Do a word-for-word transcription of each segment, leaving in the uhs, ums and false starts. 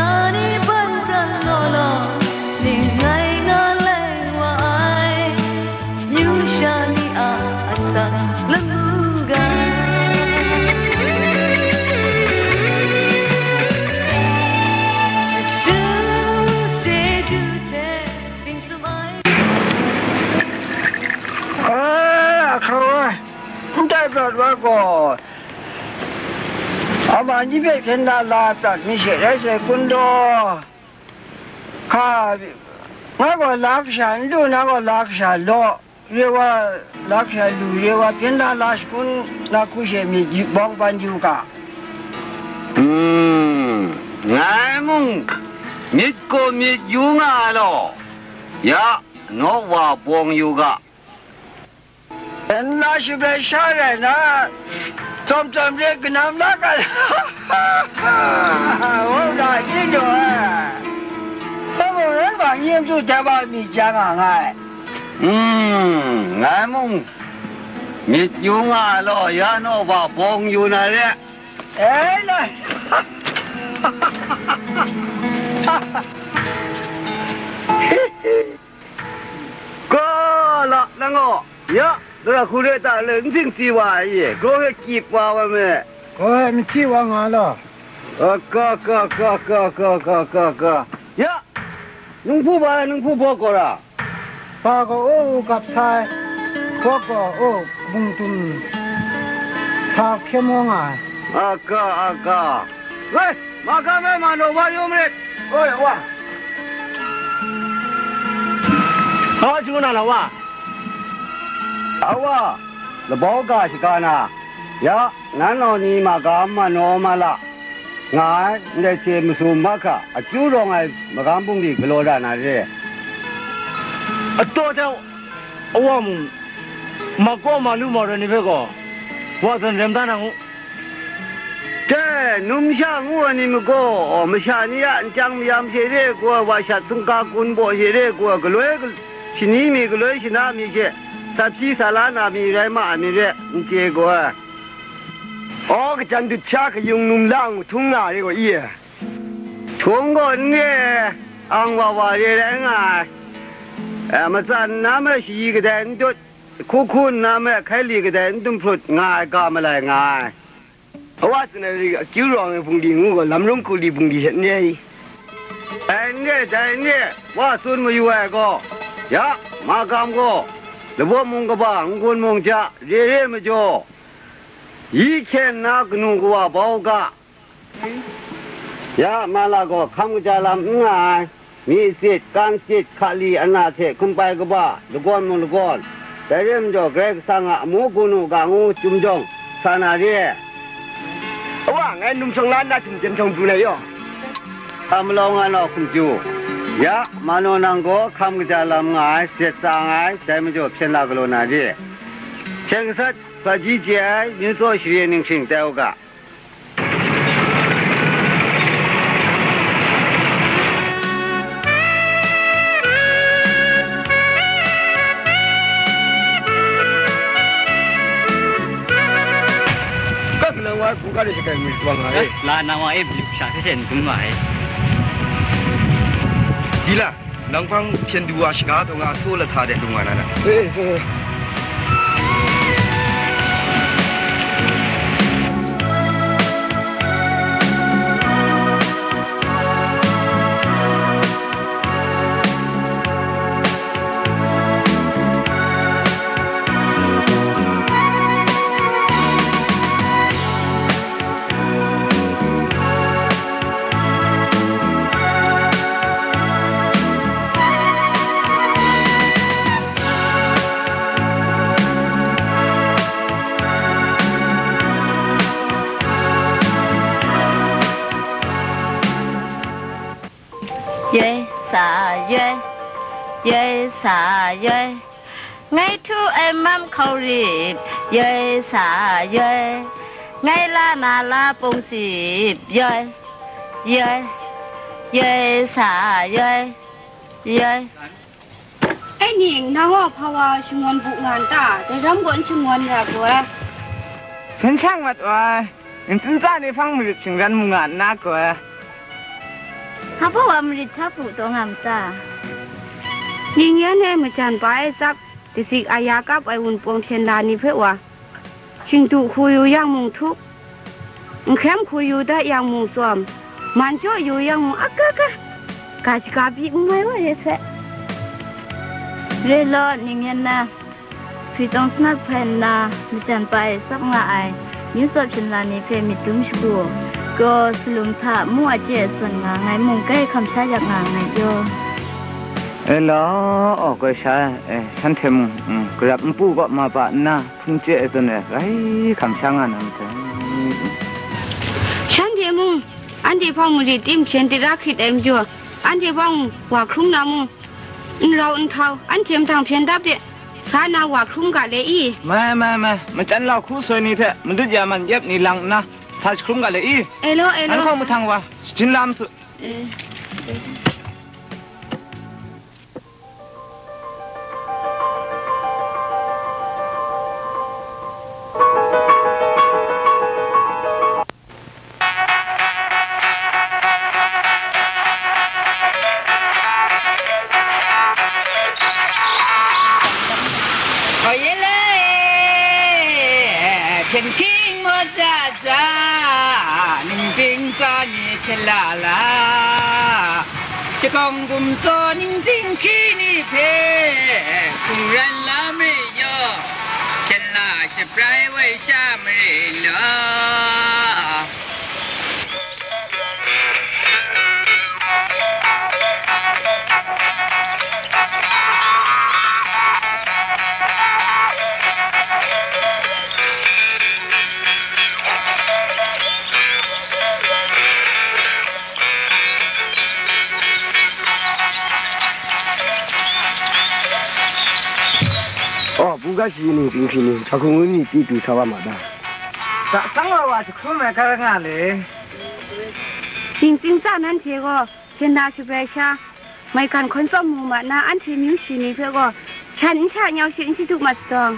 Ani ban pran law law, ning ngai nga lai wa ai, yu sha ni a asak lamu ga. Du se du hte, ding sum ai. Ai, ahkang ai, n tai prat wa gaw, a ma ni hpe hpyen da la dat mi she rai sai kun daw? Hka, nga gaw la kasha n du, na gaw la kasha law, re wa, la kasha lu re wa, hpyen da la shakun na hku she myit yu, bawng ban yu ga. Hmm, ngai mung myit gaw myit yu nga ai law, ya, naw wa bawng yu ga. Nna shabrai sha rai na, tsawm tsawm re kanam la ga, wau ra ni daw ai. Kamu rai ma, n yu tu, dai wa myit ja nga nga ai. Hmm, ngai mung myit yu nga ai law, ya naw wa bawng yu na re. E, la. Ga la, nang gaw, ya, gara hku re ta le, n sing si wa ai, gaw hpe kyip wa wa me. Gaw hpe n si wa nga law. A, ga, ga, ga, ga, ga, ga, ga, ga. Ya, nung hpu ba, nung hpu bawk gaw ra. Ba gaw, o, gap sai, bawk gaw, o, bungtum sa hkye maw nga ai. A, ga, a, ga. Woi, ma ga me ma naw wa yu marit. Woi, wa. Awa, chyu na la wa. Awa, labau ga shaga na, ya, nan nau ni ma ga ma naw ma la, nga ai, ndai hte masu mahka, akyu rawng ai magam bungli galaw ra na re. Ataw hte awa mung, ma kaw ma lu ma rai ni hpe gaw, wa zawn rem da na ngu. Dai, numsha ngu ai ni magaw, masha ni a nchyang mayam she re ai gaw, wa shat hkungga gun baw she re ai gaw, galoi gal-, shani mi, galoi shana mi she, sat hpyi sa la na mi rai ma ai mi re, n chye gaw. Aw, kajan dut sha kayung num lang htung nga re gaw i? Htung gaw n re, ang wa wa re rai nga ai. E, matsan nna me shayi kadai n dut, hku hku nna me hkai li kadai n dumhprut nga ai ga malai nga ai. Awa tsun ai, akyu rawng ai bungli ngu gaw, lam rung hku li bungli hte n re i? Ai n re, dai n re, wa tsun mayu ai gaw, ya, magam gaw, labawm mung kaba, n-gun mung ja, re re majaw, yi hkyen nna kanu kawa bau ga. Ya, ma la gaw, hkam kaja lam n nga ai. Mi tsit, kan tsit, hkali ana hte hkungpai kaba, lagawn mung lagawn, dai re majaw Karai Kasang a amu gun u ga ngu chyum jawng sa na re. Awa, ngai num shawng la nna htum jem shawng pru na yaw. Hkam malawng nga naw hkum chyu. Ya, ma naw nang gaw hkam kaja lam nga ai, sat tsa nga ai, dai majaw hpyen la galaw na re. Hpyen gasat, hpaji chye ai, myu tsaw share ning hkring tai u ga. Ka galang wa hku ka de shakai mi wa nga e. La nang wa e, sha hte hte n dun wa e. Di la, nang hpang hpyen du wa shaga taw nga, so lahta de lung wa na na. E, so. Yoi sa yoi, yoi sa yoi. Ngai htu ai mam hkau rit, yoi sa yoi. Ngai la na la pung sip, yoi, yoi, yoi sa yoi, yoi. Ai ning, nang gaw hpa wa shangun bu nga n ta? Dai ram gaw n shangun ra gaw ai. Hpyen shang mat wa ai, ntsin tsa ni hpang marit shingran mu nga nna gaw ai. Hpa wa marit hta hpu taw nga ma ta? Ning yan e majan pa e tsap, dazik aya kap ai wunpawng hpyen la ni hpe wa, shingdu hku yu yang mung htup, nhkrem hku yu dat yang mung tsawm, man jaw yu yang mung aka ka, ga shaga byi n mai wa re sai. Re law, ning yan na, hpri tawng sanat hpai nna, majan pa e tsap nga ai, myu tsawp hpyen la ni hpe myit dum shagu, kraw salum hta mu a chye a zawn nga ngai mung, grai hkam sha yak nga nngai pyaw. E law, aw, goi sha, e, shanhte mung, mm, garap npu kaw ma pa nna, hpung chye ai zawn e, grai hkam sha nga na mahtang. Shanhte mung, anhte hpawng marit tim hpyen tit ra hkrit ai majaw, anhte hpawng wa hkrum na mung, n rau n htau, anhte mahtang hpyen dap de, sa na wa hkrum ga le i? Mai, mai, mai, machyan lau hku soi ni hte madut ya man yep ni lang nna, sa jahkrum ga le i? E law, e law. An hkawng mahtang wa, shajin la ma su. E. Hpayen lai, hpyen hkying maw tsa tsa, ningting tsa ni hpyen la la, shakawng gumtsaw ningting hkri ni hpe, hkungran la marit yaw, hpyen la shabrai wai sha marit law. Oh, buga shi ning ting shi ni, hkung ni ti tu sa wa ma ta? Sa sang wa wa jahkrum ai hkra nga le. Ning ting tsa nanhte gaw, hpyen la shabrai sha, maigan hkawn tsawm mu ma na, anhte myu shi ni hpe gaw, shan n sha nyau shi n shadu ma sadawng.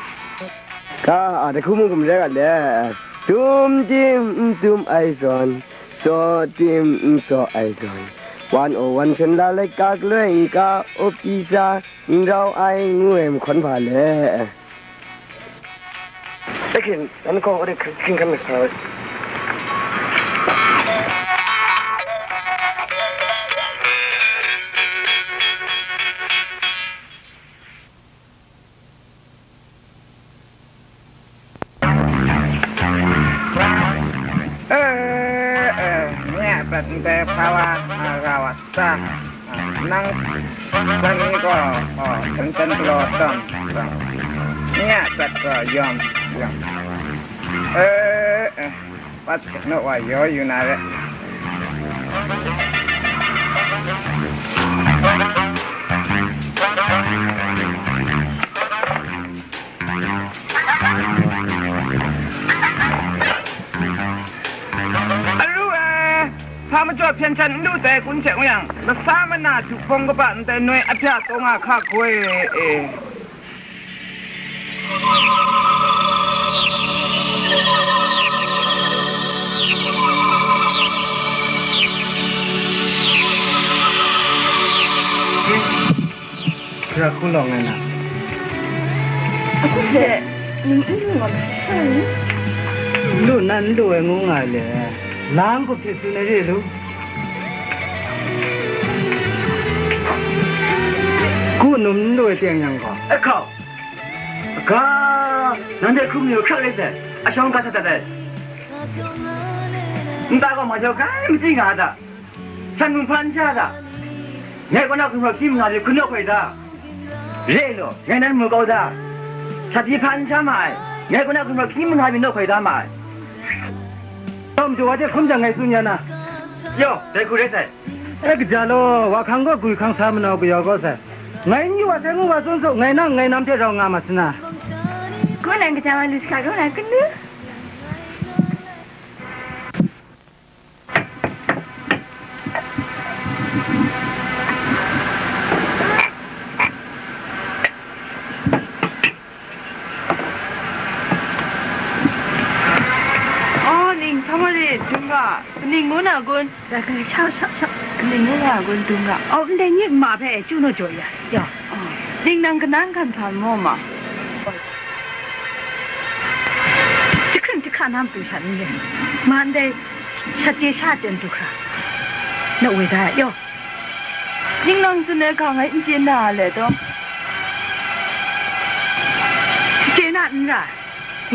Ka a, dahku mung gumre ga le, tum tim n tum ai zawn, tsaw tim n tsaw ai zawn, wan o wan hpyen la laika galoi n ka, up pyi sa, n rau ai ngu ai mahkawn hpa le. Ahkin, nan hkawng aw de hkring hkring hkan mat sa ai. Eh, eh, nye a prat ndai hpa wa, a, rau a ta? A, nang san ni gaw, oh, san san galaw tam, tam. Nye a prat gaw yawm, yawm. Eh, eh, pat naw wa yaw yu na re. Aru e, hpa majaw hpyen htan n lu dai kun hte n yang, lasa mana du bawng kaba ndai noi ahpya taw nga hka hkoi e. Ra hku lawng ai na. Aku hte ning n lu nga ma sha ni? N lu nan n lu ai ngu nga ai le. Lang kup hte tsun ai re lu. Ku num n lu ai teng yang gaw. Ahkau. Aga, nanhte hkrum ni hkrak rai sai. Ashawng ga sa dat ai. Nta gaw ma jau hkrai machyi nga a ta? Shan mung hpan sha ta? Ngai kaw na hkrum hkrak hkying manga de hkun naw hkoi ta? Re law, ngai nan mu kau ta? Shat pyi hpan sha ma ai, ngai kaw na hkrum hkrak hkying manga de naw hkoi ta ma ai? Tawm du wa de hkrum jang ngai tsun ya na. Yaw, dai hku rai sai. E, kaja law, wa hkang gaw gwi hkang sa manau kayau kau sai. Ngai n yu wa sai ngu wa tsun su, ngai nang ngai nam hte rau nga ma sana. Kaw nan kaja wa lu shaka kaw na, kanu. Oh, ning, sa ma rit, dum ga, kaning ngu na kun? Ga, ga, shau, shau, shau. Ning ngu nga gun dung ga. Aw, ndai nyit ma hpe chyu naw jaw ya, yaw. Ning nang kanan hkan hpa maw ma? Jahkring jahka na matu sha n re. Ma ndai sha chye sha ten du hkra. Na woi da, yaw. Ning nang tsun ai hkang e n chye na le taw? Chye na n ra.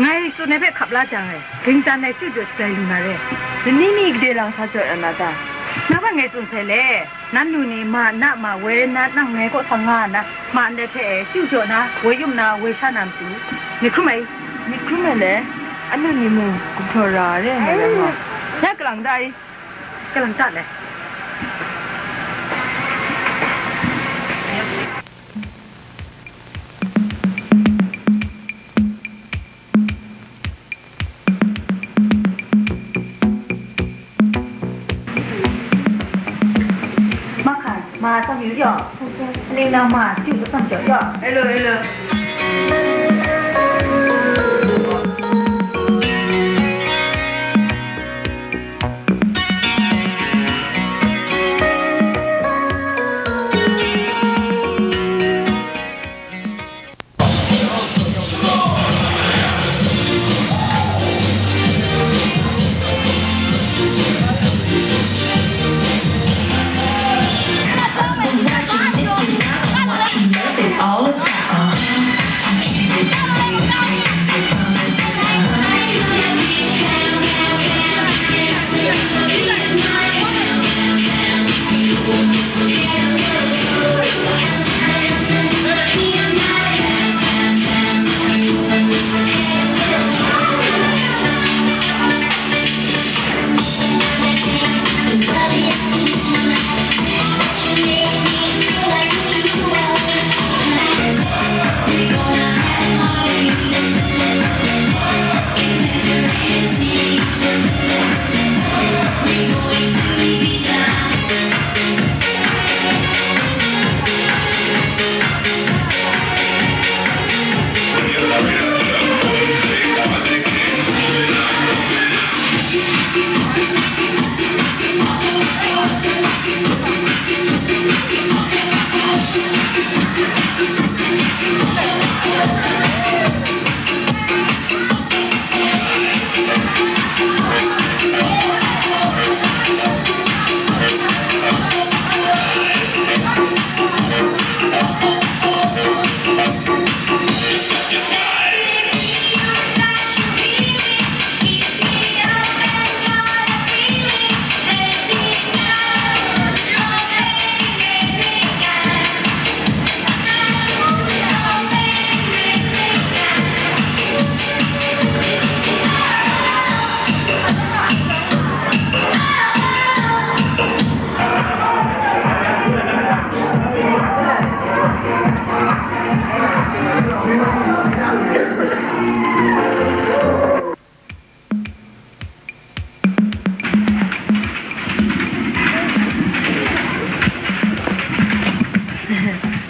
Ngai tsun ai hpe hkap la jang e, ging dan ai chyu jaw shagai lu na re. Nani mi gade lang sa jaw na ta? Nang hpe ngai tsun sai le, nan lu ni ma na ma woi na nang ngai kaw sa nga na, ma ndai hpe chyu jaw na, woi yum na, woi sha na matu, myit hkrum ai. Myit hkrum ai le, anu ni mung gumhpraw ra re ai nga. Ya kalang da i? Kalang ta le. Makan, ma tsam yu yaw. Ning na ma, chyu tsam jaw yaw. Hello, hello.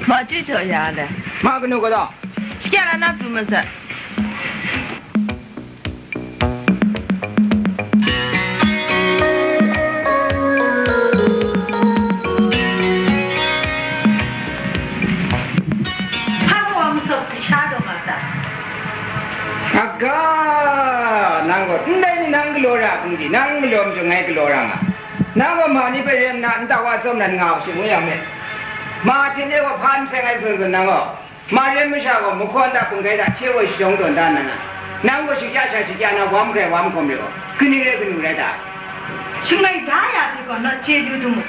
Ma chyu jaw ya le. Ma kanu gaw daw? Shakya la na tu masat. Hpa wa masawp kasha taw nga ta? Aga, nang gaw, ndai ni nang galaw ra hkrum di, nang galaw majaw ngai galaw ra nga. Nang gaw ma ni hpe ren nna nta wa tsawm na nga u, shangun yang me. Ma hte ne gaw hpa n seng ai zun zun nang gaw. Ma ren masha gaw mahkawn hta hpunggai hta hkye woi shajawng tawn da nna, nang gaw shakya sha shakya na, wam grai wam hkawm re gaw, kaning rai kanu rai ta? Shangai da ya hte gaw, naw chye du du mu.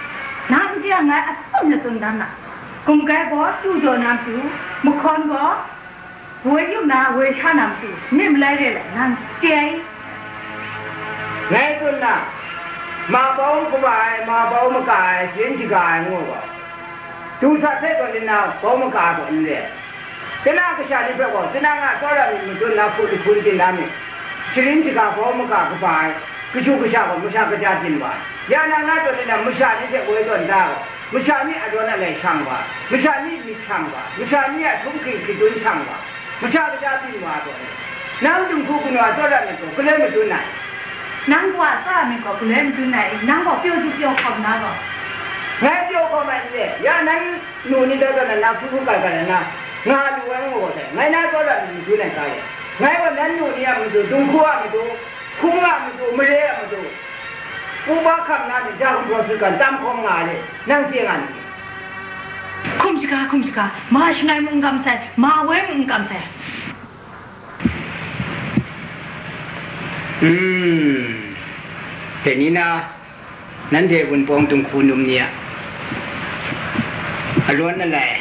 Na n di yang ngai atsawm na tsun dan na. Hkum gai gaw chyu jaw na matu, mahkawn gaw woi yu na, woi sha na matu, myit malai re ai, nang chye ai. Ngai tsun na, ma bau kaba ai, ma bau maka ai, sharin shaga ai ngu gaw, du sat hpe gaw nna bau maka ai gaw n re ai. Tinang kasha ni hpe gaw, tinang a tsawra myit madun na hku jahkun chyin da myit. Sharin shaga bau maka kaba ai, kashu kasha gaw masha kaja byin wa ai. Ya na nga tawn nna masha ni hte woi tawn da gaw, masha ni a dawn alai shang wa ai, masha ni myit shang wa ai, masha ni a htum hking hkridun shang wa ai. Masha kaja byin wa ai gaw, nang dinghku kanu a tsawra myit gaw galoi madun ai. Nang kawa a tsawra myit gaw galoi madun ai, nang gaw pyaw du pyaw hkawm na gaw, Ngai pyaw hkawm ai n re, ya nan nu ni da tawn na, na hku hku kai kai na, nga lu ai ngu gaw dai, ngai na tsawra myit madu nai ga ye. Ngai gaw nan nu ni a matu, dinghku a matu, hkung a matu, mare a matu, upa hkam na ni ja gumhpraw sut ga, tam hkawm nga ai re, nang chye nga ni? Hkum shaga, hkum shaga, ma shangai mung n kam sai, ma woi mung n kam sai. Hmm. Dai ni na, nanhte Wunpawng dinghku num ni a alawn alai,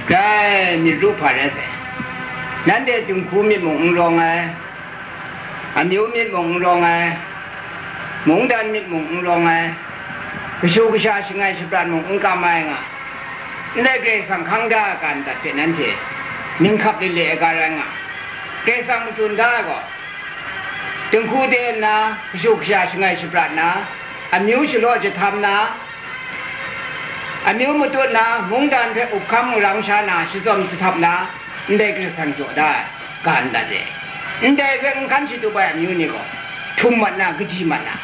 grai myit ru hpa rai sai. Nanhte dinghku myit mung n rawng ai, amyu myit mung n rawng ai, mungdan myit mung n rawng ai, kashu kasha shangai shaprat mung n kam ai nga, ndai Karai Kasang hkang da ai ga ndat hpe nanhte ninghkap lele ai ga rai nga, Karai Kasang matsun da ai gaw, dinghku de nna, kashu kasha shangai shaprat nna, amyu shalaw jahtam nna, amyu matut nna, mungdan hpe up hkam marang sha na, shazawm jahtap nna, ndai Karai Kasang jaw da ai ga ndat e. Ndai hpe n hkan shatup ai amyu ni gaw, htum mat na, kaji mat na.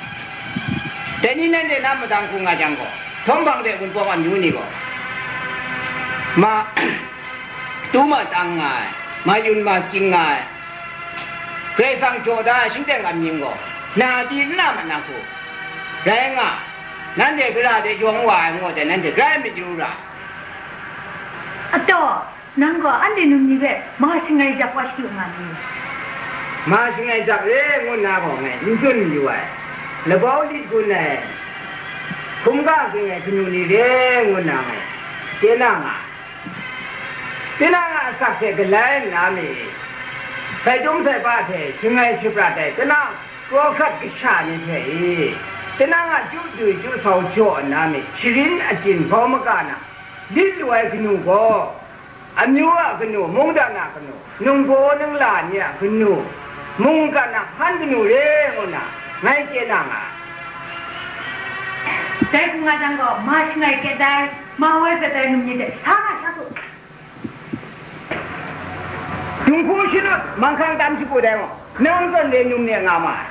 Dai ni nanhte na madang hku nga jang gaw, htawm hpang de Wunpawng amyu ni gaw, ma, tu ma tang nga ai, ma yun ma kying nga ai, Karai Kasang jaw da ai shingteng amying gaw, na pyi n na mat na hku rai nga, nanhte gara de yawng wa ai ngu dai, nanhte grai myit yu ra. Ataw, nang gaw anhte num ni hpe ma shangai jap wa shadu nga ni? Ma shangai jap re ngu nna gaw ngai n tsun mayu ai. Labau lit gun ai, hkungga ging ai kanu ni re ngu nna ngai chye na nga ai. Tinang a asak hte galai nna mi, sai dum sai ba hte shangai shaprat ai tinang kawhkrat kasha ni hpe i, tinang a chyu dwi chyu sau jaw nna mi, sharin achyin bau maga na lit lu ai kanu gaw, amyu a kanu, mungdan a kanu, ningbaw ningla ni a kanu, mungkan a hkan kanu re ngu nna ngai chye na nga ai. Dai hku nga jang gaw, ma shangai kyaat ai, ma woi kyaat ai num ni hte sa nga sha su. Dinghku shanut manghkang tam shagu dai gaw, nang zawn re num ni nga ma ai.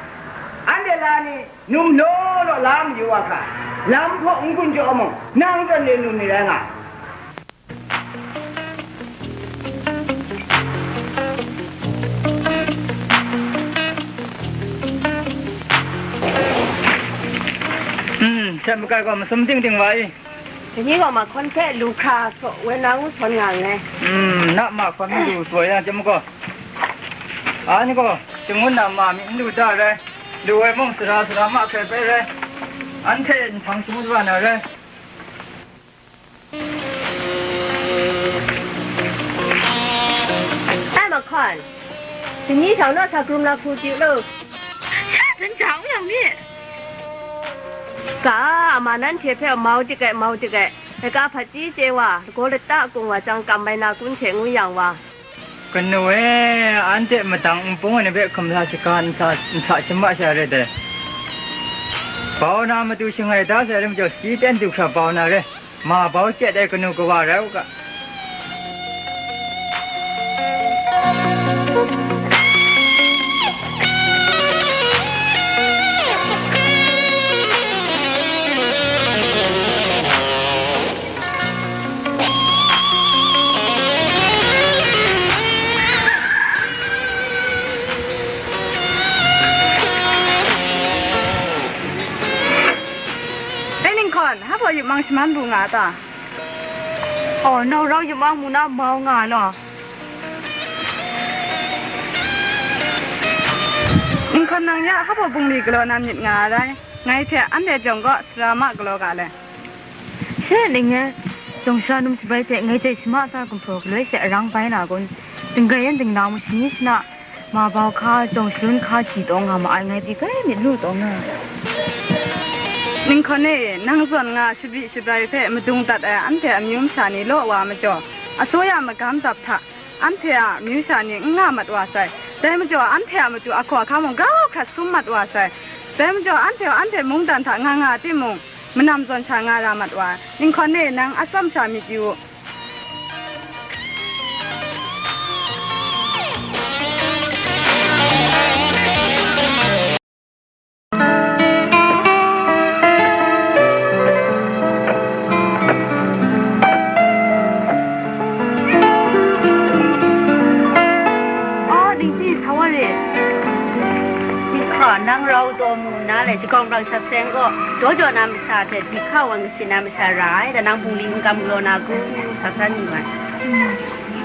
Anhte la ni num law law la mayu wa hkra, lam hpaw n gun jaw mung, nang zawn re num ni rai nga ai. Hmm, shat makai gaw masum ting ting wa i? Dai ni gaw mahkawn hpe lu hkra saw woi na ngu sawn nga nngai. Hmm, na mahkawn lu saw ya chyam gaw, anhte gaw shangun na ma mi n lu da rai, lu ai mung sara sara ma hkrai bai rai, anhte nhpang shangun wa na rai. Ai mahkawn, dai ni hta naw sa krum la hku chyu lu. Sha jan ja n yang ni? Ga, ama nanhte hpe mau dik ai, mau dik ai, laika hpaji chye wa, lagaw lata kung wa chyang kam bai na kun hte ngu yang wa. Kanu e, anhte madang npung ai ni hpe hkum la shaga nsa, nsa shama sha rai dai. Bau na matu shangai da sai rai majaw, shi ten du hkra bau na rai. Ma bau chyet ai kanu kawa rai u ga. Dai ninghkawn, hpa yupmang shaman bu nga a ta? Oh, nau rau yupmang mu na mau nga ai law. Ninghkawn nang ya hpa bungli galaw na myit nga ai rai? Ngai hte anhte jawng gaw sara ma galaw ga le. She ning e, jawng sara num shabai hte ngai jai shama sa gumhpraw galoi she arang bai na kun? Dinggai yan dinglang mu shani shana, ma bau hka, jawng shalun hka shi taw nga ma ai, ngai pyi grai myit lu taw nga. Ninghkawn e, nang zawn nga shabyi shabrai hpe madung dat ai anhte amyu masha ni law wa majaw, asuya magam dap hta, anhte a amyu sha ni n nga mat wa sai. Dai majaw, anhte a matu ahkaw ahkang mung grau hkrat sum mat wa sai. Dai majaw, anhte gaw anhte mungdan hta nga nga timung, manam zawn sha nga ra mat wa ai. Ninghkawn e, nang atsam sha myit yu u. Kau taw mu nna le, shagawng brang sat seng gaw, daw jaw na masha hte, bihka wan kashi na masha ra ai, da nang bungli n kam galaw na ku, sa san yu ai.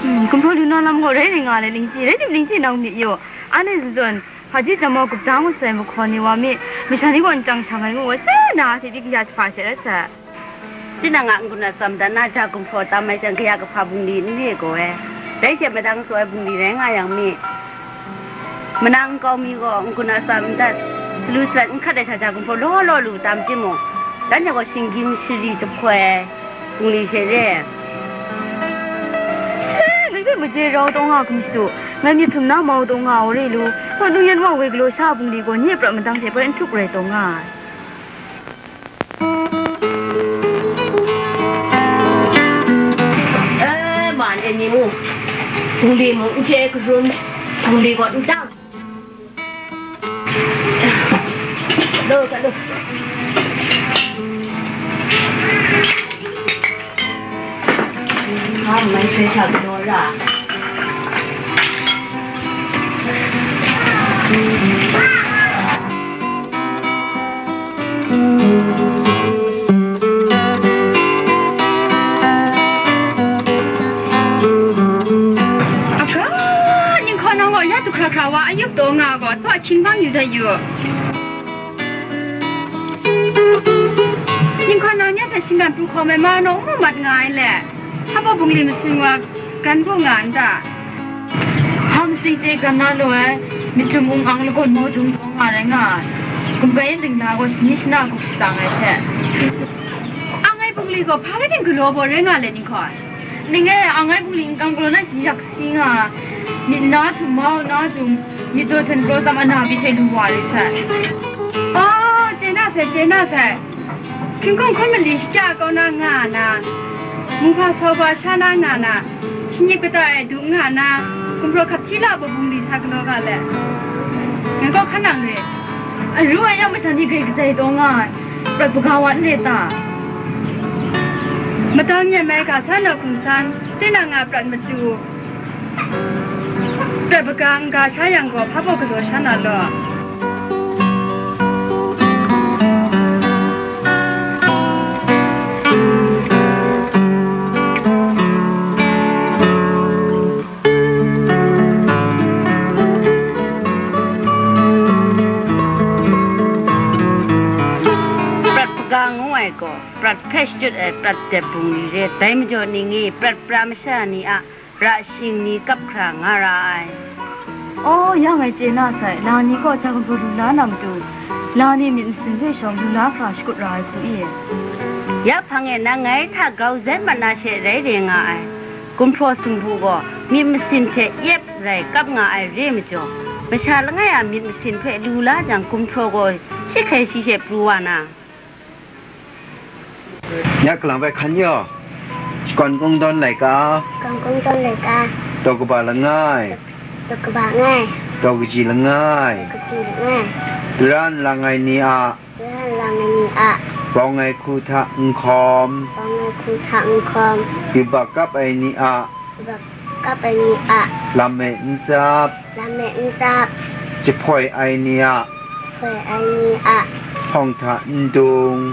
Hmm, gumhpraw lu na lam gaw rai rai nga le, Lingchyi, rai tim Lingchyi nang myit yaw. Anhte zawn zawn, hpaji jam mau gup da ngut sai mahkaw ni wa mi, masha ni gaw n chyang shang ai ngu ai, sai na hte di kaya jahpa she rai sai. Tinang a n-gun atsam dan na ja gumhpraw tam ai jang, kaya kahpa bungli n re gaw ai. Dai she madang tsaw ai bungli rai nga yang mi, manang nkau mi gaw n-gun atsam n dat, salu salat n hkat ai hta ja gumhpraw law law lu tam timung, dan yang gaw shinggyim shari jahpoi ai bungli she re. Eh, ngai hpe maje rau taw nga hkum shadu, ngai myit htum na mau taw nga ai re lu, hpa nu yan wa woi galaw sha bungli gaw nye prat madang hte bai n htup rai taw nga ai. Eh, man e ni mu. Bungli mung n chye karum, bungli gaw n tang. Lo, ka lo. Nga mai sai sha galaw ra. Aga, ninghkaw nang gaw ya du hkra hkra wa, a yup taw nga gaw, tsaw ahkying bang yu dat yu. Ninghkaw nang nya hte shinggan pru hkawm ai ma naw n mu mat nga ai le? Hpa baw bungli masin wa gan bu nga n ta? Hpa masin chye gan na lu ai, myit htum ung ang lagawn maw dum taw nga rai nga ai. Gumkai yin dingla gaw shani shana gup shatsang ai hte. Ang ai bungli gaw hpa rai tim galaw baw rai nga le, ninghkaw? Ning e, ang ai bungli n kam galaw na shi yak si nga, myit na htum, mau na htum, myit daw hten galaw tsam ana byi she lu wa rit sai. Oh, chye na sai, chye na sai. Hkying hkawng hkawn mali shachya kau na nga na, mung hpa sau hpa sha na nga na, shanyip kata e du nga na, gumhpraw hkap hti la baw bungli sa galaw ga le. Ngai gaw hkan nang re. Aru ai yang masha ni grai kajai taw nga ai, prat hpaga wa n re ta? Madang nyem ai ga sa naw hkum san, tinang a prat machyu, prat hpaga n ga sha yang gaw, hpa baw galaw sha na law. Prat hpaga ngu ai gaw, prat hpe shadut ai prat dep bungli re, dai majaw ni ngi prat pra masha ni a ra shing ni kap hkra nga ra ai. Aw, yang ngai chye na sai, na ni gaw ja gumhpraw lu la na matu, na ni myit masin hpe shawng lu la hkra shakut ra ai hku i? Ya hpang e nang ngai hta grau zen mat na she rai re nga ai. Gumhpraw sumpu gaw myit masin hte yep rai kap nga ai re majaw, masha langai a myit masin hpe lu la jang, gumhpraw gaw shi hkrai shi she pru wa na, ya kalang bai hkan yaw, shakawn kungdawn laika, shakawn kungdawn laika, taw kaba langai, taw kaba ngai, taw kaji langai, taw kaji langai, tara nlang ai ni a, tara nlang ai ni a, bawng ai hku hta n hkawm, bawng ai hku hta n hkawm, yubak kap ai ni a, yubak kap ai ni a, lam e n tsap, lam e n tsap, jahpoi ai ni a, jahpoi ai ni a, hpawng hta n dung.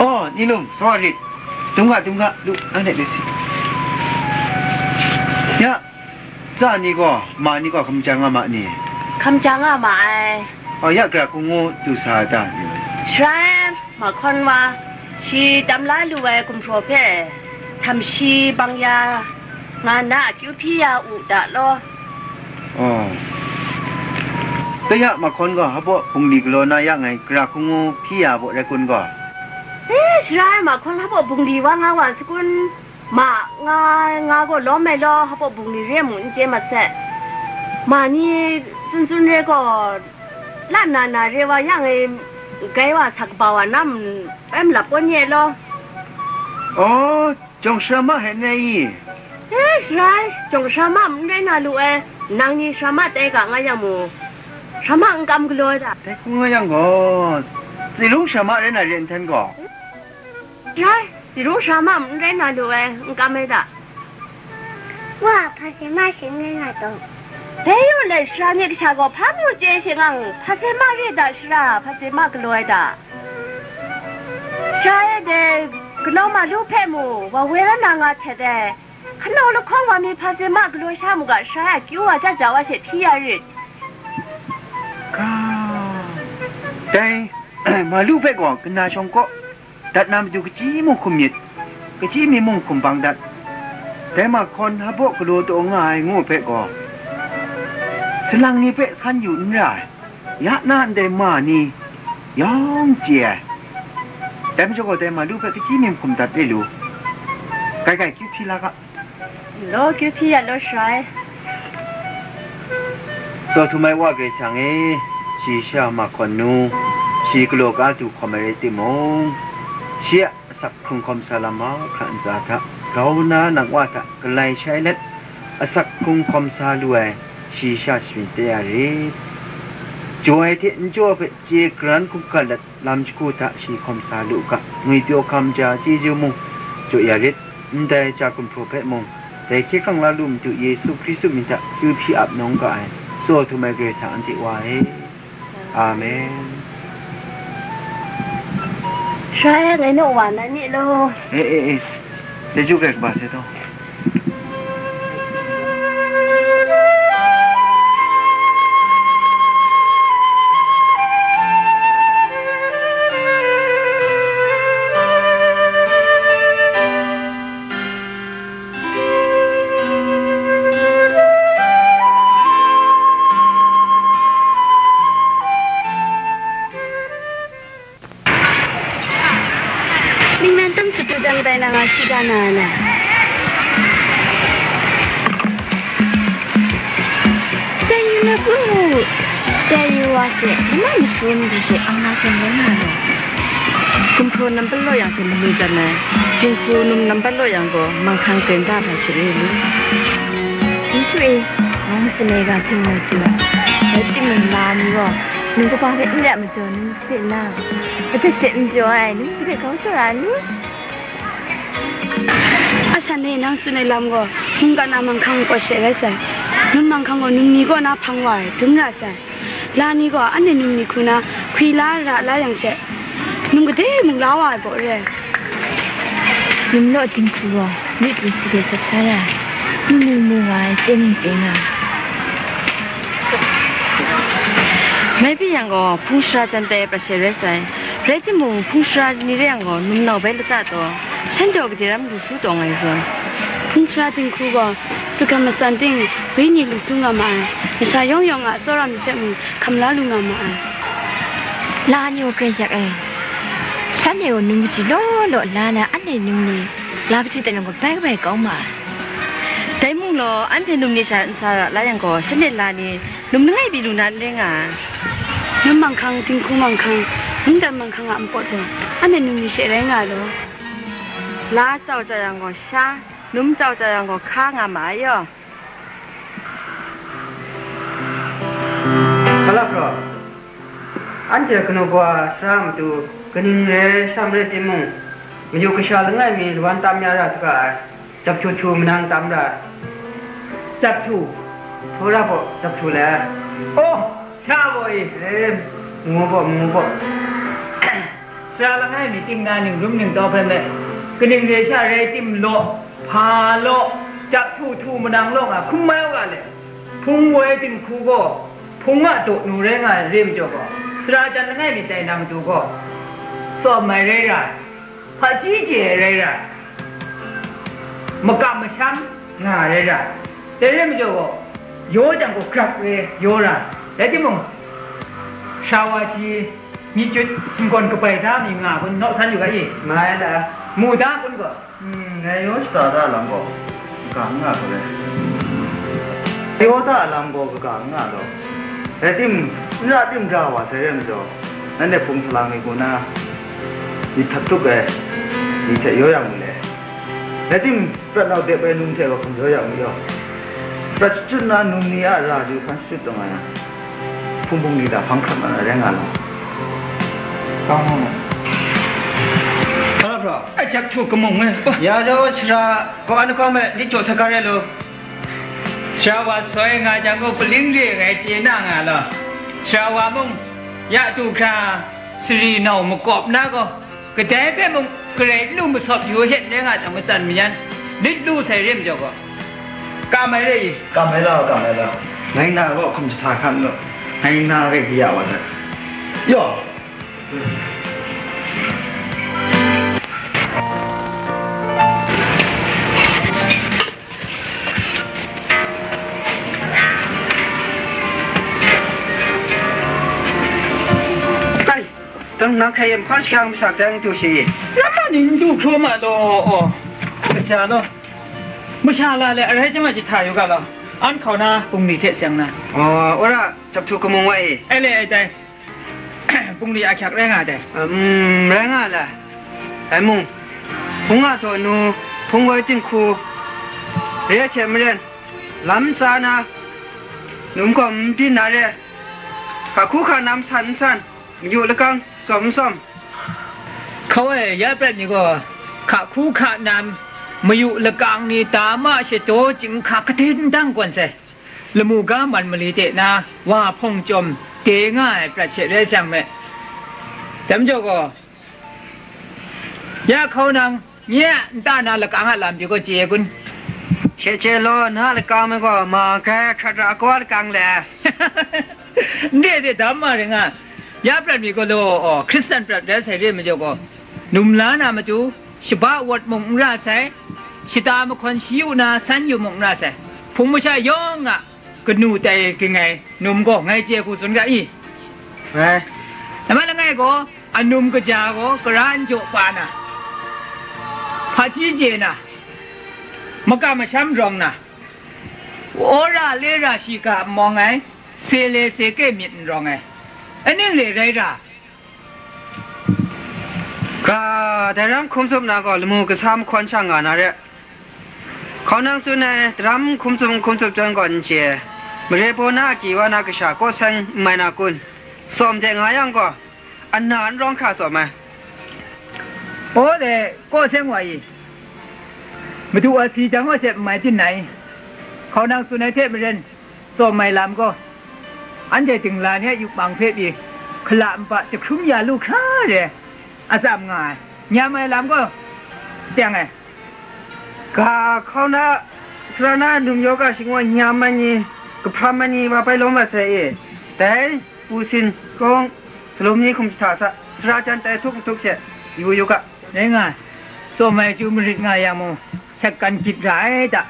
Oh, Nilum, sa wa rit. Dung ga, dung ga, lu, anhte lu si. Ya, tsa ni gaw, ma ni gaw hkam ja nga ma ni? Hkam ja nga ma ai. Oh, ya, gara hku ngu du sa ai ta? Sharai, Mahkawn wa, shi tam la lu ai gumhpraw hpe htam shi bang ya nga nna akyu hpyi ya u ta law. Oh. Kaya Mahkawn gaw hpa baw bungli galaw na ya ngai, gara hku ngu hpyi ya baw rai kun gaw? E, Sharai, Mahkawn hpa baw bungli wa nga wa sakun? Ma nga, nga gaw lawm ai law, hpa baw bungli re mu n chye mat sai. Ma ni tsun tsun re gaw, la nna na re wa yang e, grai wa sa kaba wa na, bai malap kaw nye law. Oh, jawng sara ma hte n rai i? E, Sharai, jawng sara ma n rai na lu ai, nang ni sara ma tai ga nga yang mu, sara ma n kam galaw ai ta? Dai hku nga yang gaw, tsi rung sara ma rai na re nhtan gaw? Rai, tsi rung sara ma n rai na lu ai, n kam ai ta? Wa, hpa sara ma she n rai na taw? Dai yawng let sara ni kasha gaw hpa mung chye sha nga, hpa se ma re da sara, hpa se ma galaw ai da. Sara e dai kanau Malu hpe mu, wa woi la na nga htet ai. Hkanau lahkawng wa mi hpa se ma galaw sha mu ga, sara e akyu wa ja ja wa she hpyi ya rit. Ga, dai Malu hpe gaw kana shawng kaw dat na matu kachyi mung hkum myit, kachyi mi mung hkum bang dat. Dai mahkawn hpa baw galaw taw nga ai ngu hpe gaw, salang ni hpe san yu n ra ai, ya na ndai ma ni yawng chye ai. Dai majaw gaw dai Malu hpe kachyi mi hkum dat re lu. Grai grai, kyu hpyi la ga. Law, kyu hpyi ya law, sara e. Tsaw htum ai Wa Karai Kasang e, shi sha mahkawn nu, shi galaw ga du hkawm ai rai timung, shi a asak hkrung hkawm sa lam mahkra ntsa hta, grau na nang Wa hta galai shai let, asak hkrung hkawm sa lu ai shi sha sharin tei ya rit. Jaw ai hte n jaw ai hpe chye karan hkungga let, lam shagu hta shi hkawm sa lu u ga, ngwipyaw hkam ja chyeju mung jaw ya rit, ndai ja gumhpraw hpe mung, dai hkye hkrang la lu matu Yesu Hkristu mying hta kyu hpyi ap nawng ga ai, tsaw htum ai Karai Kasang anhte Wa e. Amen. Sara e, ngai naw wa na ni law? E, e, e. Chyeju grai kaba sai taw. နင်းမန်းတမ်းစတူးတမ်းတိုင်နငါရှိကနာနာ တန်ယူနကူ တန်ယူဝါစေ မမဆိုးနေစေ အင်္ဂါစံနနာနော် ကွန်ဖရိုနံပါတ်လို့ရစေ မလူကြမယ် ဒင်ဖူနုံနံပါတ်လို့ရကို မန်ခမ်းတင်တာပါစေလေ ဒီကွေငါစနေကပြင်လို့ကြည့်လိုက် ဘယ်တိမင်လာမျိုး နုံကပါပဲ အဲ့ဒါမတော်နုံစစ်လား အသက်စစ်မပြောရရင်နုံစစ်ကောင်းဆိုတာနုံ အဆန်နေနန်းစုနေလမ်းကို မုန်ကနာမန်ခမ်းကိုရှေ့ရဲဆိုင် နုံမန်ခမ်းကို နုံနီကိုနာဖမ်းဝါရယ် ဒုံရဆိုင် လာနီကို အနဲ့နုံနီခုနာ ခွေလာရလာយ៉ាងရှေ့ နုံကတဲ့မုန်လာဝါရယ်ပေါ့ရဲ နုံလို့အတင်ခူရော မြစ်ပူစီတဲ့ဆက်ဆားတာ နုံနုံမူဝါရယ် တင်းတင်းတင်းတာ မဲပီယံကို ဖုံးစရာကျန်တဲ့ ပရှယ်ရဲဆိုင် ရဲတိမူ ဖုံးစရာနေတဲ့အံကို နုံနောက်ပဲလက်သတော့ ရှမ်းကျော်ကတိရမ်းလူစုတော်ငါဆို ဖုံးစရာတင်ခူက သုခမစန်တင် ဝိညာဉ်လူစုငါမအာ မရှာယောင်းယောင်းကအစောရမစက်မှု ခမလားလူငါမအာ လာညိုကြက်ရက်အဲ ရှမ်းနယ်ကိုနုံကချီလောလောလာနာအနဲ့နုံနေ လာပချီတဲ့လုံးကိုဘဲကဘဲကောင်းမှာ ဒိုင်းမုန်လောအန်တီနုံနေရှာန်စာရလာယံကို ရှမ်းနယ်လာနေ နုံနငိုက်ပြီးလူနာတင်းငါ နုံမန်ခမ်းတင်ခူမန်ခမ်း နုံတန်မန်ခမ်းကအမပေါ့တော့ အနဲ့နုံနေရှေ့ရဲငါတော့ လာကြောက်ကြရန်ကို ရှာ နုံကြောက်ကြရန်ကို ခါငါမှာရော ဟလာဖျော် အန်တီကနုံကွာစရာမတူ ကနုံရဲရှမ်းရဲတင်မုံ မယုတ်ကရှာလငိုက်မီ လွမ်းတမ်းများရတက တပ်ထူထူမနန်းတမ်းရ တပ်ထူ ထိုးရဖို့ တပ်ထူလဲ အိုး ချားဖို့ အေး ငိုဖို့ ငိုဖို့ စရာလငိုက်မီ တင်နာနင်ရုံနင်တော့ဖဲ့မဲ့ ကနင်ရေချရဲတင်လို့ ဖာလို့ တပ်ထူထူမနန်းလို့ငါ ခုမဲဝါလေ ဖုံဝဲတင်ခူကို ဖုံမတို့နူရဲငါရေမကြော်ကို စရာတန်လငိုက်မီ တိုင်တံမတူကို စော့မိုင်ရဲရ ဖာကြီးကျယ်ရဲရ မကပ်မဆမ်းငါရဲရ တဲရဲမကြော်ကို ရောတံကိုကြပ်ရဲရောရ တဲတိမုံ ရှဝါချီ မြစ်ကျွတ်ငွန်ကပိုင်သားမီငါကွန်းနောက်ဆန်းယူကအေး မလာ မူသားကွန်းကို อืม ငယ်ရောစတာရလမ်းကို ကငါဆိုလဲ ရောတာလမ်းကို ကငါတော့ အဲတင်ရတင်ကြပါစေရမကြော် နနဲ့ဖုံဖလာငယ်ကိုနာ ဒီထပ်ထုတ်ပဲ ဒီချက်ရောရမှုလေ အဲတင်ပြတ်နောက်တဲ့ပဲနုံထဲကိုရောရမှုရောပြတ်စွတ်နာနုံနေအရာဒီဖန်စွတ်တော့မှာ ဖုံဖုံနေတာဖန်ခတ်မှာလည်းငါတော့ကောင်းပါ့ ဘာလို့လဲ အချက်ထုတ်ကမုံငယ် ရာဇဝတ်စရာကိုအနကောင်းမဲ့ဒီကြော်စကားရဲလို့ Sara wa soi nga jang gaw, paling re ai ngai chye na nga law, sara wa mung ya du hkra sari nau makawp na gaw, kadai hpe mung garai n lu masawp yu hte n rai nga jang, matsan mayan lit lu sai re majaw gaw, kam ai re i? Kam ai lau, kam ai lau. Ngai na gaw hkum jahta hkan law, ngai na rai kaya wa sai. Yaw! Kai, dang nang hkai e mahkawn shakyang masha dang du shi. Namma ni n du hkraw ma law, aw, kaja law. Masha la le, arai chyam ai jahta yu ga law. An hkau na bungli hte seng na. Aw, wora, jap htu kamung wa e. Ai le, ai tai. Bungli ahkyak rai nga ai. Um, rai nga la. Dai mung, hpung a daw nu, hpung woi dinghku, re ai hte maren, lam tsa na, num gaw n byin na re, hka hku hka nam san n san, mayu lakang tsawm n tsawm. Hkau ai ya prat ni gaw, hka hku hka nam, mayu lakang ni ta ma shadaw chyinghka kaden dang gawn sai. Lamu ga man mali de na wa hpawng chyawm de nga ai prat she rai jang me. Dai majaw gaw, ya hkau nang, nye a nta na lakang a lam pyi gaw chye kun? She chye law, na lakang me gaw ma grai hkrat ra kaw lakang le. N de de dam ma ring a, ya prat mi gaw law, Hkristan prat rai sai re majaw gaw, num la na matu, shaba wat mung n ra sai, shata mahkawn shi yu na san yu mung n ra sai, hpung masha yawng a kanu tai ging ai num gaw ngai chye hku tsun ga i? Ngai. Namai langai gaw, anum kaja gaw kara n jaw pa na, hpaji je na, makam masham rawng na, wora le ra shiga n mawng ai, se le se ke myit n rawng ai, aning le rai ra. Ga, dai ram hkum tsup na gaw, lamu kasa mahkawn shang nga na re. Hkaunang tsun ai, daram hkum tsup hkum tsup chyawm gaw n chye, mare baw na a kyi wa na kasha kaw seng n mai na kun? Tsawm de nga yang gaw, ana n rawng hkra tsawm ai. Aw le, kaw seng wa i? Madu a si jang wa she n mai byin na i? Hkaunang tsun ai hte maren, tsawm ai lam gaw, anhte dingla ni a yupmang hpe pyi, hkala npa jahkrum ya lu hkra re, atsam nga ai, nyam ai lam gaw, teng ai. Ga hkau na, sara na num yawga shingwa nyam ai ni, kahpram ai ni wa bai lawm mat sai e. Dai, pu sin, kawng, salum ni hkum jahta sa, sara jan tai htuk n htuk she, yu yu ga. Dai nga, tsawm ai chyu marit nga yang mung, sat kan gyit ra ai ta?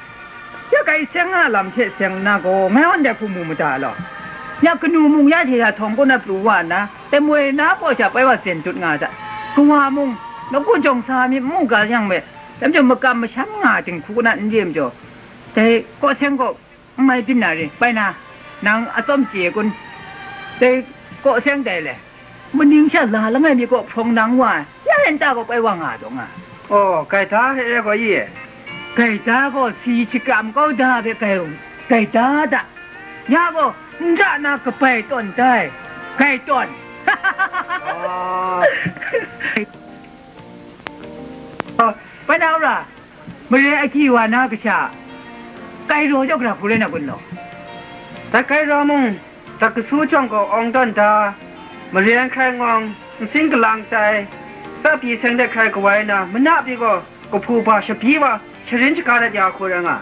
Ya kai seng a lam hte seng nna gaw, ngai wan dai hku mu mada law? Ya kanu mung ya hte ya htawng kaw na pru wa nna, dai moi na kaw sha bai wa sen dut nga ai ta? Kawa mung, nawku jawng sa mi n mu ga yang me, dai majaw makam masham nga ai dinghku na n re majaw, dai kaw seng gaw n mai byin na re, bai na, nang atsawm chye kun? Dai kaw seng dai le? Maning sha la langai mi kaw hprawng nang wa ai, ya e nta gaw bai wa nga taw nga. Aw, gaida hte re gaw i? Gaida gaw si shakram kau da hpe gai, gaida da. Ya gaw, nra na kabai tawn dai, gai tawn. Aw. Aw, bai na ra, mare agyi wa na kasha, gai raw jau gara hku rai na kun law? Dai gai raw mung, dat kasu jawng gaw awng tawn da, maren hkrai ngawng, nsin galang tai, tsap pyi seng de hkrai kawai na, mana pyi gaw, kahpu ba shabyi wa, sharin shaga dat ya hku rai nga.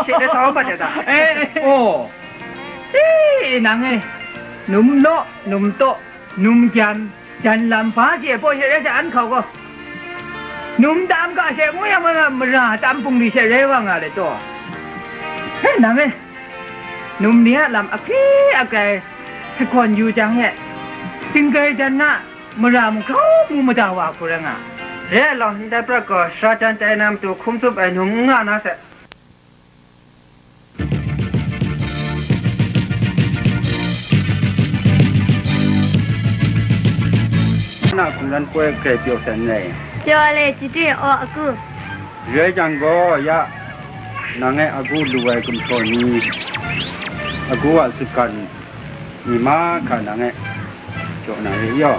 She de tau mat ya ta? Eh, eh. Oh. Eh, nang e, num law, num taw, num gyan, jan lam hpa hte baw she rai sa, an hkau gaw. Num tam ga she ngu yang, mara, mara tam bungli she rai wa nga let taw. He, nang e, num ni a lam ahkye akai sagawn yu jang e, singgai jan na mara mung grau mu mada wa hku rai nga. Re ai law, ndai prat gaw, sara jan tai na matu hkum tsup ai num n nga na se. Na hkungran poi grai pyaw sai n rai. Pyaw le, chyeju aw, agu. Rai jang gaw, ya, nang e agu lu ai gumhpraw ni, agu a sutgan ni mahkra nang e jaw na re yaw.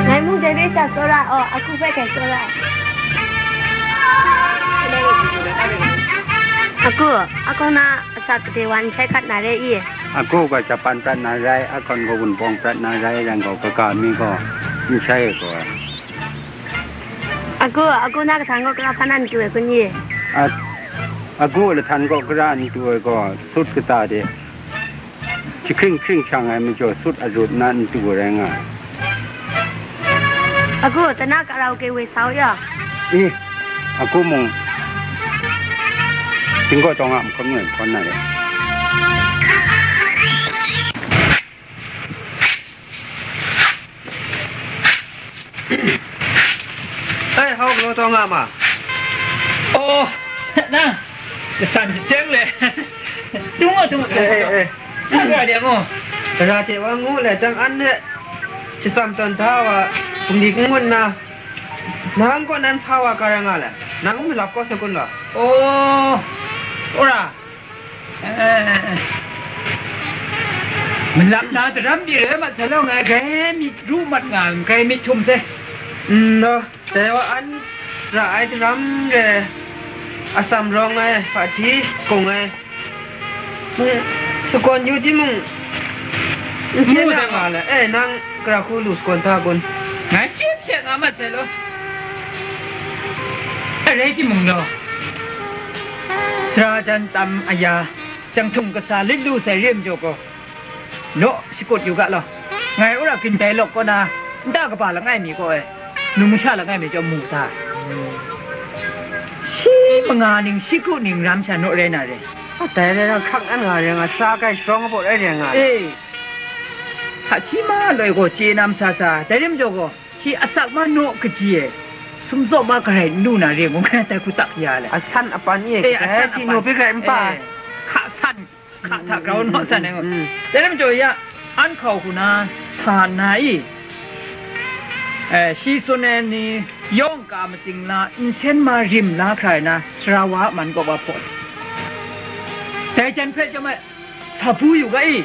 Ngai mung dai rai sa tsawra ai, agu hpe hkai tsawra ai. Aku, aku na asak gade wa n shai hkat na re i? Aku gaw Japan prat na rai, ahkawn gaw Wunpawng prat na rai, rai gaw kaga mi gaw n shai ai gaw. Aku, aku na kahtan gaw kara hpa na n tu ai kun i? A, aku lahtan gaw kara n tu ai gaw, sut kata de. Jahkring hkring shang ai majaw sut arut na n tu rai nga ai. Agu, tana karaoke woi sa u ya. I, aku mung tinggaw tawng a mahkawn ngai mahkawn na re. Ai, hau galaw taw nga ma? Oh, na, kasan chyeng le. Tung a, tung a, tung a. Eh, eh, eh. Na, gara de mo? Gara de wa ngu le, jang an ne, shatsam tawn da wa, bungli n ngun na, nang kaw nan sa wa ka rai nga le, nang malap kaw sa kun ga? Oh, ora. Eh, malap na daram di rai mat sa law, ngai grai myit ru mat nga, grai myit htum se. Mm, no. Dai wa an ra ai daram re, atsam rawng ai, hpaji kung ai, mm, sakawn yu timung, n hte na nga le, eh, nang gara hku lu sakawn hta kun? Ngai chyum hte nga mat sai law. Arai timung law, sara jan tam aya, janghtung kasa lit lu sai re majaw gaw, naw shakut yu ga law. Ngai ura gindai lawk kaw na, nta kaba langai mi kaw e, numsha langai mi chyawm mu ta. Shi manga ning, shi kru ning ram sha naw rai na re. Dai rai na, hkrak an nga re nga, sa kai sharawng kabaw rai re nga. E, hta hti ma loi gaw chye na masa sa, dai rim jaw gaw, shi asak ma naw kaji e, sumzaw ma garai n lu na re ngu, ngai dai hku tak ya le. Asan apan e, e, kadai asan apan. Tinu pi garai n pa. E, hka san, hka hta grau naw san ai ngu. Mm. Dai lam jaw ya, an hkau hku na, sa nna i, e, shi tsun ai ni yawng ka matsing la, nsen ma rim la hkra ai na, sara wa a man kaw wa hpaw. Dai jan hpe chyawm ai, sa bu yu ga i?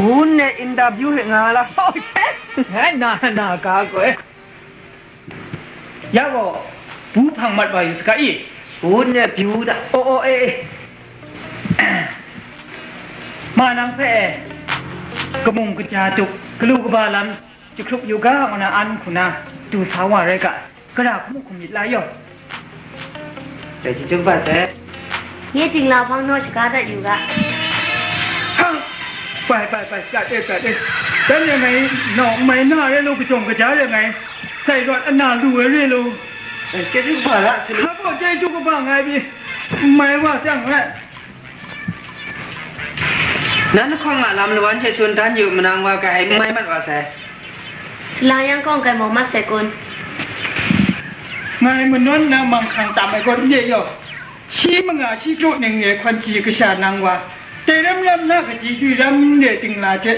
Wun e interview hpe nga la. Oh, yes! Ngai na, na ga gaw e. Ya gaw, bu hpang mat wa yu saga i? Wun e byu da. Oh, oh, e, e. Ma nang hpe e, kamung kaja tup, galu kaba lam, jahkrup yu ga, ngu na an hku na, du sa wa rai ga, gara hku mu hkum myit la yaw. Dai chyeju kaba sai. Nye ting la hpang naw shaga dat yu ga. Hang! Bai, bai, bai, gat e, gat e. Dan e ngai nau n mai na re lo, kajawng kaja re ngai, sai rawt ana lu ai re lo. Dai chyeju kaba la, hka gaw chyeju kaba ngai pyi n mai wa chyang rai. Nan hkawng a lam lawan hte tsun dan yu, manang wa kai, n mai mat wa sai. Salang yang kawng kai mau mat sai kun? Ngai manawn na manghkang tam ai gaw n re yaw. Shi manga shi kru ning e hkawn chye kasha nang wa, dai ram ram na kaji dwi ram n re ting la hte,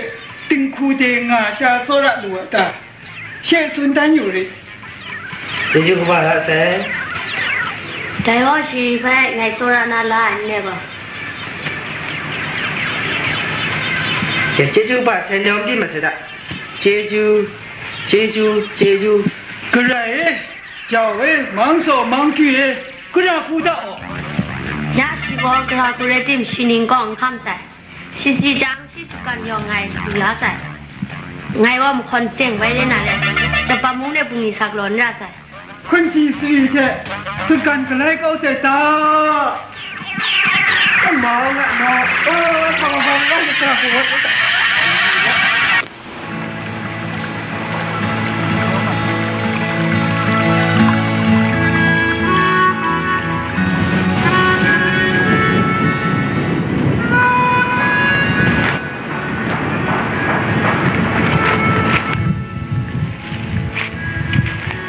dinghku de nga sha tsawra lu a ta? She tsun dan yu rit. Chyeju kaba la sai. Dai gaw shi hpe ngai tsawra na la ai n le gaw. Chyeju kaba sai, yawng di masai da. Chyeju, chyeju, chyeju. Karai e, jau e, mang saw, mang kyu e, gara hku da aw. Ya shi gaw gara hku rai tim, shi ning kaw n hkam sai. Shi si jang, shi sutgan yawng ngai lu la sai. Ngai gaw mahkawn teng bai re na le, Japan mung de bungli sa galaw n ra sai. Hkunsi sari hte sutgan galai kau sai ta? N mau nga, n mau. O, sa wa hpawng n rai, sa wa hpawng n rai.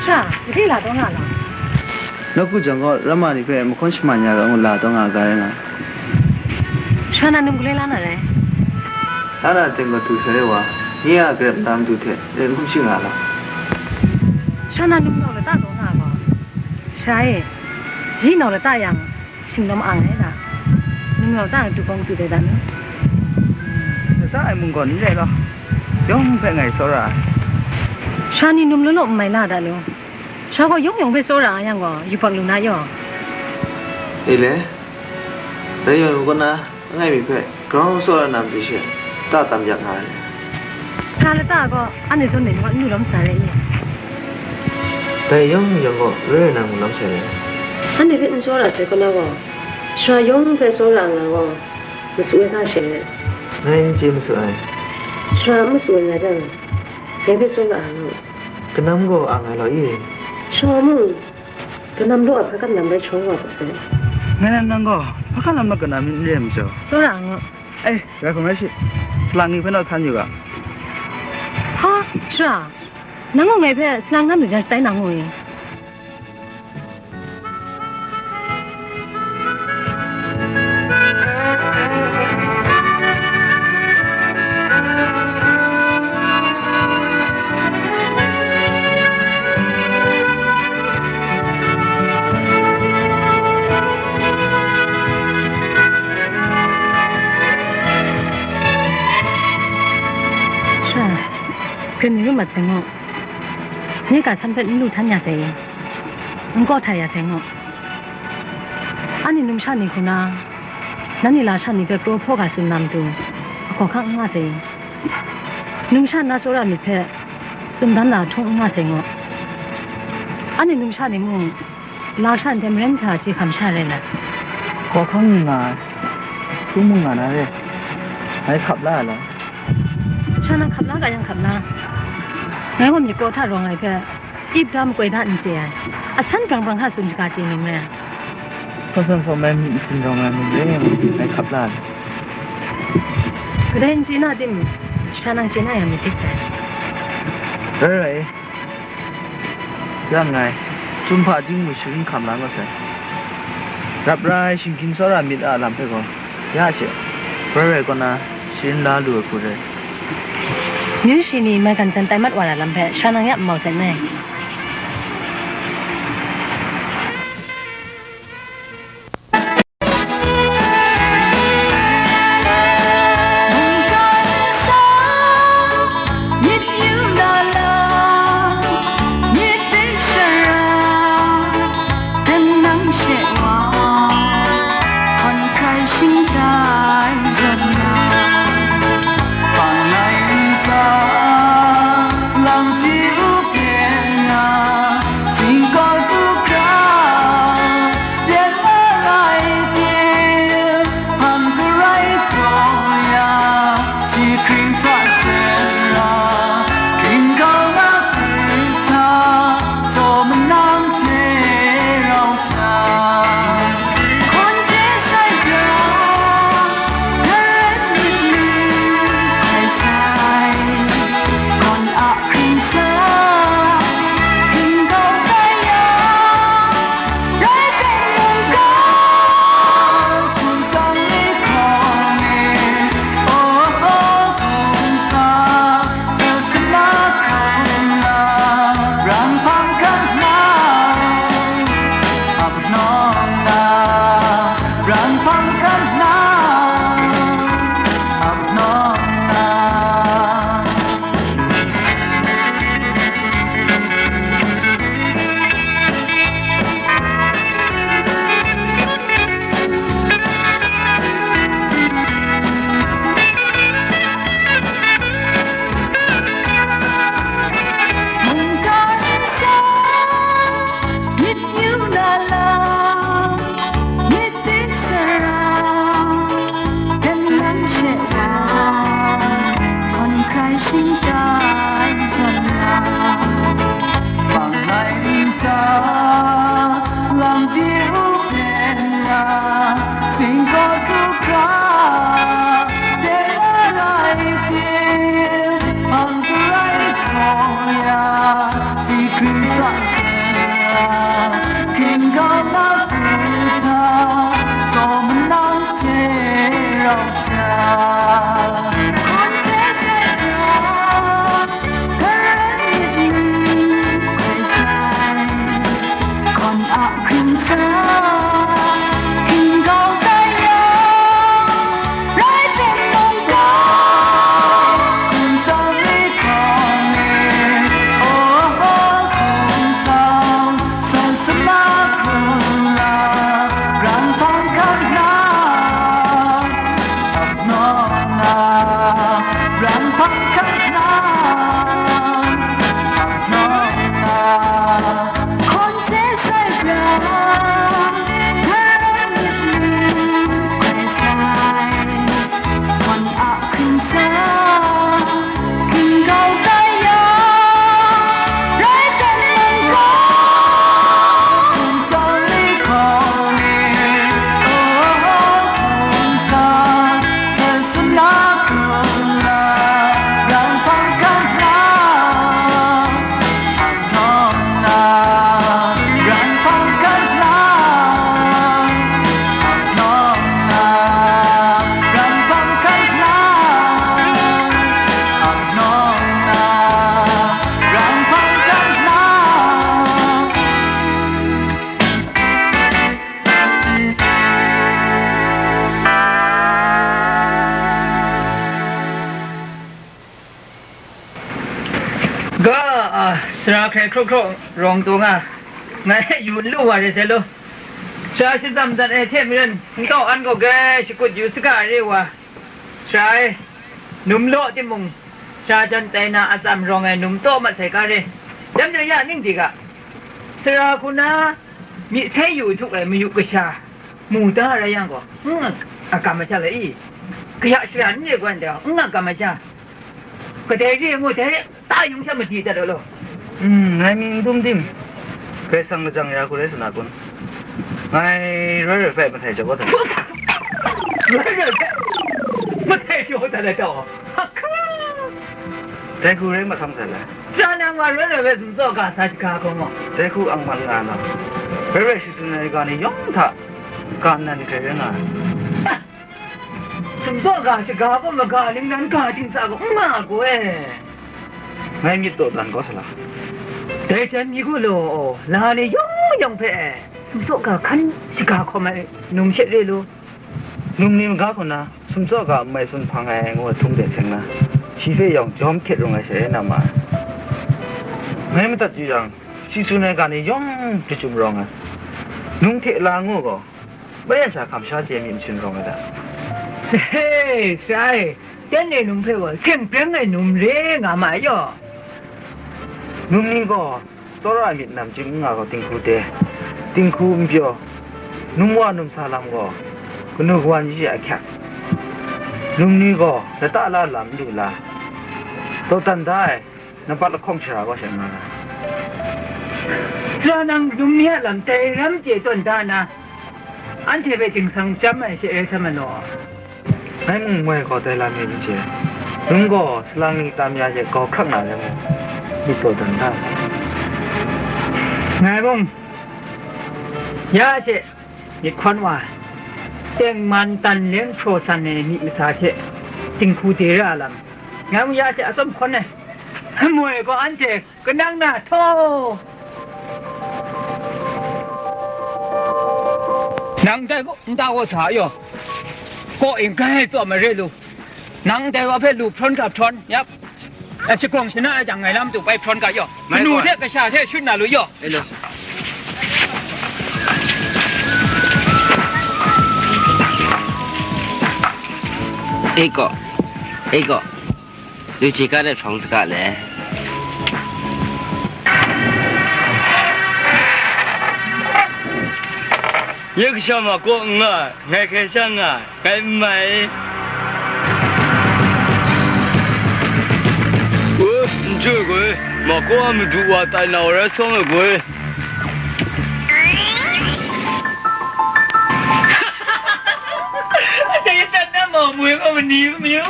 Sha, made la taw nga la? Nawku jang gaw, ramma ni hpe mahkawn shaman ya ga ngu la taw nga ga rai nga. Sha na num galoi la na rai? La na teng gaw du sai wa, nye a garep nta madu hte len hkum shi nga la. Sha na num nau lata taw nga gaw, sha e, yi nau lata yang, Shinglawm ang ai da. Num nau ta du bawng tu dai da nu. Lata ai mung gaw n re law, yawng hpe ngai tsawra ai. Sha ni num law law n mai la da nu. Sha gaw yawng yawng hpe tsawra ai yang gaw, yubak lu na yaw. E le, Dai yawng kaw na, langai mi hpe grau tsawra na matu she, ta tam yak nga ai. Sa lata gaw, anhte zawn e n-, n-, n-, lawm sa rai ni? Dai yawng yawng gaw, rai rai na ngu lawm sai rai. Anhte hpe n tsawra sai kaw na gaw, sara yawng hpe tsawra nga gaw, masu ai ga she. Ngai n chye masu ai. Sara n masu ai nga jang, dai hpe tsawra nga. Kanam gaw ang ai law i? Sara mung, kanam law a hpakan lam rai shaw wa ga sai. Ngai nan nang gaw, hpakan lam na kanam n re ai majaw. Tsawra nga. Eh, rai hkrum rai shi. Salang ni hpe naw htan yu ga. Ha, sara, nang gaw ngai hpe salang na matu jan shatai na ngu i? Sara, hkyen mi ru mat sai ngaw. Nye ga san hpe n lu htan ya sai i? N kaw hta ya sai ngaw. Anhte numsha ni hku na, nanhte lasha ni hpe kraw hpaw ga tsun na matu, ahkaw hkang n nga sai i? Numsha na tsawra myit hpe tsun dan na ahtung n nga sai ngaw. Anhte numsha ni mung, lasha ndai maren hta chye hkam sha rai na. Hkaw hkang n nga ai, hkrum mung nga na re, ngai hkap la ai law. Sha nang hkap la ga yang hkap la. Ngai gaw myit kraw hta rawng ai hpe, ip da makoi da n chye ai. Asan brang brang hta tsun shaga chye num re. Hpa san hpa mai myit masin rawng ai mung re, ngai hkap la ai. Kadai n chye na tim, sha nang chye na yang myit dip sai. Rai rai. Yang ngai, Chyum hpa dingwi sharin hkam la nga sai. Rap rai, shinggyim tsawra myit a lam hpe gaw, ya she, rai rai kaw na, sharin la lu ai hku rai. Myu shi ni maigan hten tai mat wa ra lam hpe, sha nang ya n mau sai n rai. Hkrai hkraw hkraw rawng taw nga, ngai hpe yu n lu wa re sai law. Sha shadawn dat ai hte maren, n taw an gaw grai shakut yu saga re wa. Sha e, num law timung, sha jan tai na atsam rawng ai num taw mat sai ga re. Dam de ya ning de ga, sara hku na myi sai yu htuk ai mayu kasha, mu da rai yang gaw, n a gam ai sha le i? Kaya shara n re gwan de, n a gam ai sha, kadai re ngu dai ta yung sha madi dat law. Hmm, ngai mi n dum dim, Karai Kasang lajang ya hku rai sa na kun? Ngai roi roi hpe mahtai jaw dat. Roi roi hpe mahtai jaw dat ai taw, haka! Dai hku rai masang sai lai. Sara nang wa roi roi hpe sumtsaw ga sa shaga hkawng gaw, dai hku ang man nga na. Roi roi shi tsun ai ga ni yawng hta ga nnan hkrai rai nga ai. Sumtsaw ga shaga gaw maga ningnan ga dingsa gaw n nga gaw e. Ngai myit dawdan kau sa la. Dai jan mi gaw law, la ni yawng yawng hpe sumtsaw ga hkan shaga hkawm ai num she re lu. Num ni maga kaw na, sumtsaw ga n mai tsun hpang ai ngu ai htung de seng na, shi hpe yawng jawm hkyet rung ai sha e na ma ai. Ngai madat yu yang, shi tsun ai ga ni yawng jahtum rawng ai. Nung hte la ngu gaw, maren sha hkam sha chye mi n shin rawng ai ta? He, sai, ten e num hpe gaw, seng preng ai num re nga ma ai yaw. Num ni gaw, tsawra ai myit namchyim n nga gaw, dinghku de, dinghku n pyaw, num wa num sa lam gaw, kanu kawan shi a ahkyak. Num ni gaw, lata la lam n lu la, dawdan da ai, nampat lahkawng shara gaw sha nga ga. Sara nang num ni a lam dai ram chye tawn da na, anhte hpe dingsang chyam ai she re sa ma law. Ngai mung moi gaw dai lam mi n chye. Num gaw salang ni tam ya hte gau hkrak na rai mung, myit gaw dan da. Ngai mung, ya hte myit hkawn wa, tengman tan leng hpraw san ai myi masa hte dinghku de ra lam, ngai mung ya hte atsawm hkawn ai. Moi gaw anhte kanang na htaw. Nang dai gaw, nta gaw sa yaw. Kaw e grai tsawm ai re lu. Nang dai wa hpe lu hprawn ga hprawn, yap. A, shagawng shana ai jang, ngai lam tu bai hprawn ga yaw. Mai manu gaw. Hte kasha hte shut na lu yaw. E gaw, e gaw. Lu chye ka de hprawng saga le. Nye kasha ma kaw n nga, ngai hkrai sha nga, ngai n mai. O, n choi gaw, ma kaw a madu wa tai na wa rai sawng ai gaw. Dai sat na ma mui gaw mani myu.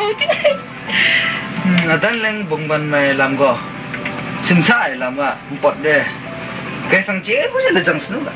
Hmm, adan leng bungban mai lam gaw, simsa ai lam a npawt de, Karai Kasang chye hpung sha lajang sanu ga.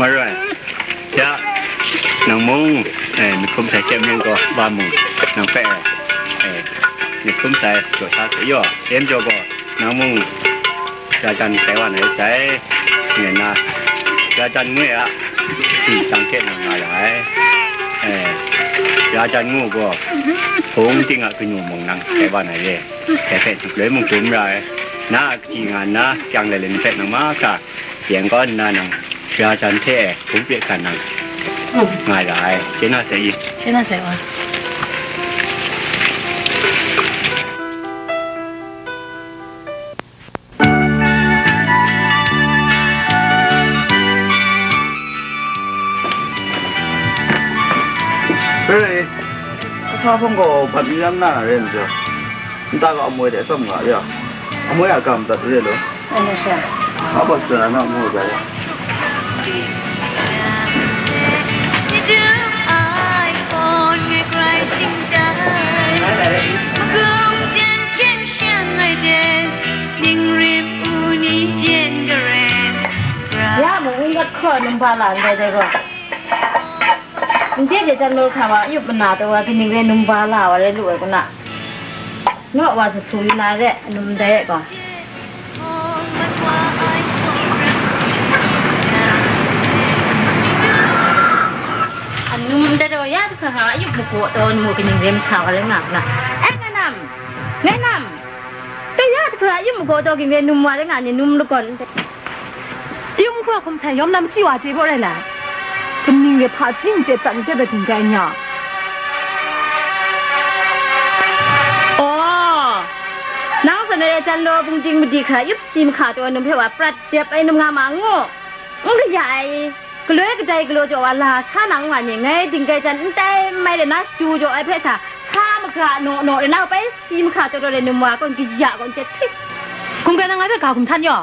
Maroi, ya, nang mung, eh, mihkum sai hkyep mung gaw, wa mung, nang hpe, eh, mihkum sai jaw sa hte yaw, em jaw gaw, nang mung, Rajan tai wa na rai sai, ngai na, Rajan ngu a, si tang hte nang nga ra ai. Eh, Rajan ngu gaw, hpung ting a kanu mung nang tai wa na re, dai hpe juk loi mung dum ra ai. Na a kaji nga nna, kyang lai lai ni hpe nang mahkra, Yang kaw nna nang, Rajan hte hpung pye hkan nang nga ra ai, chye na sai i? Chye na sai wa. Re, kasa hpawng gaw bat mi lam na re n jaw, nta gaw amoi de tsawm nga ya, amoi a ga madat re law. Ano siya? Apa sila na mo kaya? Ya, mung ingat ko, nung ba la, ndai dai ko. Nde de jan lo hkra wa, yup mana taw wa, kaning re num ba la wa re lu ai kuna. Naw wa su su yu na re, num dai e gaw. Anum de daw ya hkra hkra, yup maga taw, num kaning re masa wa re nga kuna. E, ngai nam, ngai nam. Kaya hkra yin maga taw ging re num wa rai nga ni, num lagawn. Yu hkra hkum htai yawm lam chyi wa chye baw rai la. Kaning re hpa hpyi n chye prat n chye prat hkum rai n ya. Aw, nang zawn ai jan law bungding madi hkra yup si mahka taw num hpe wa prat dep ai num nga ma ngu. N kaya ai. Galoi kadai galaw jaw wa la sa na n wa ni, ngai dinggai jan n tai n mai de na shadu jaw ai hpe sa, sa magra naw naw de na bai si mahka taw taw de num wa gawn kaya gawn chye hpyi. Hkum ga na ngai hpe ga hkum htan yaw.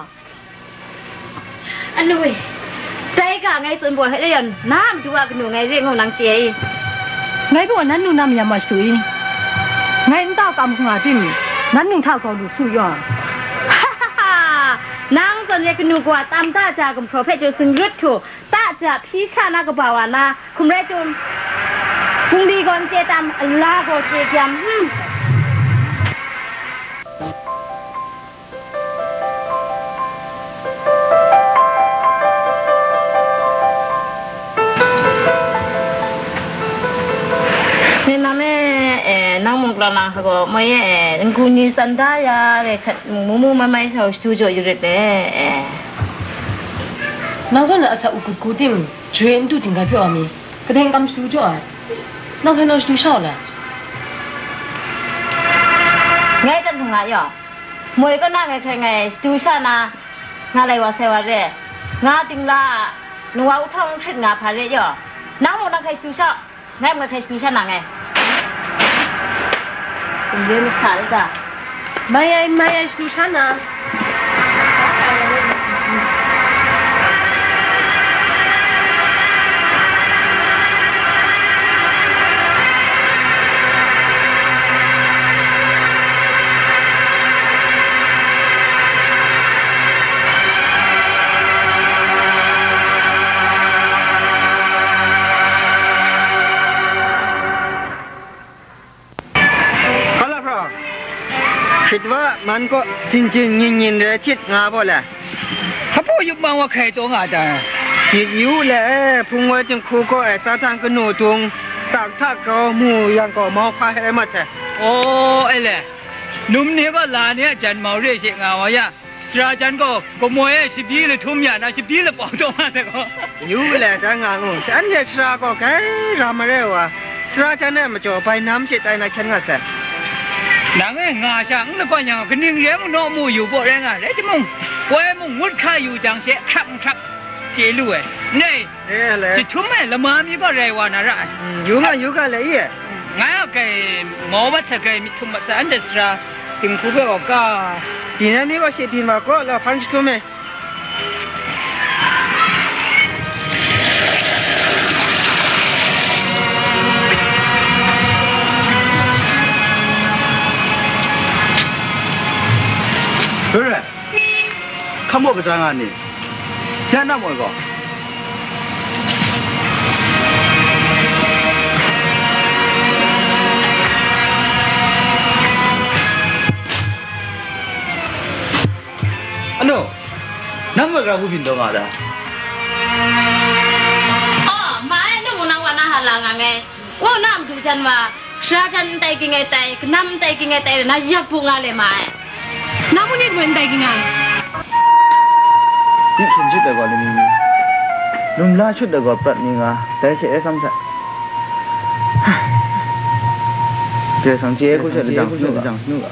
Anu e, dai ga ngai tsun baw hte de yawn, na matu a kanu ngai re ngu nang chye ai. Ngai gaw nan nu na mayam wa shadu i. Ngai nta kam hku nga tim, nan nu hta grau lu su yaw. Nang zawn re kanu gaw tam da ja gumhpraw hpe chye tsun rut htu, ta ja hpyi sha na kaba wa na, hkum rai chyum. Bungli gaw n chye tam, ala gaw chye kyam, hmm. Nang e, eh, nang mung klang lang hka gaw, moi e, eh, n-gu ni tsan da ya, re hkat, mu mu mai mai sa u shadu jaw yu rit le, eh. Nang zawn na asak u gut gu tim, jare n du dingga pyaw ai mi, kadai n kam shadu jaw ai? Nang hkrai naw shadu sha u le? Ngai tat hkra nga yaw. Moi kaw na ngai hkrai ngai shadu sha na, nga lai wa sai wa re. Nga dingla a, nu wa u htawng n hkrit nga hpa re yaw. Nang mung nang hkrai shadu sha u. Ngai mung hkrai shadu sha na ngai. N re masa rai ta? Mai ai, mai ai, shadu sha na. Hkala hpra, hkrit wa, man kaw, jin jin, nyin nyin rai htit nga baw le. Hpa baw yup mang wa hkai taw nga ta? Myit yu le, hpung woi jinghku kaw e, Satan kanu dung, tak hta grau mu yang gaw, mau hpa hkrai mat sai. Aw, e le, num ni gaw la ni a jan mau re she nga wa ya. Sara jan gaw, kamoi e shabyi lahtum ya na, shabyi lapawng taw nga sai gaw. Yu le, dai nga ngu, shanhte sara gaw grai ra marai wa, sara jan e majaw bai nam she tai na hkyen nga sai. Nang e nga sha n lagawn yang, kaning re mung naw mu yu baw rai nga, rai timung, woi mung ngut hkra yu jang she, hkrap hkrap chye lu ai. Ndai, Eh, le. Jahtum e lama mi gaw rai wa na ra ai. Mm, yu nga, yu ga le i. Ngai a kai mau mat sai, kai myit htum mat sai, anhte sara dinghku hpe gaw ka. Byin ai mi gaw she byin wa gaw, la hpan jahtum e. Hpe rai. Hkam gaw kaja nga ni? Ya na moi gaw? Anu, nang moi gara bu byin taw nga da? Oh, ma e, nu mung nang wa na hala nga ngai. Ngu na madu jan wa, sara jan n tai ging ai tai, kanam n tai ging ai tai, na yak bu nga le ma ai. Nang mu ni mung n tai ging ai. Yu hkyen shut ai gaw lani ni, lum la shut ai gaw prat ni nga, dai she e sam sai. Karai Kasang chye ai hku she lajang sanu ga.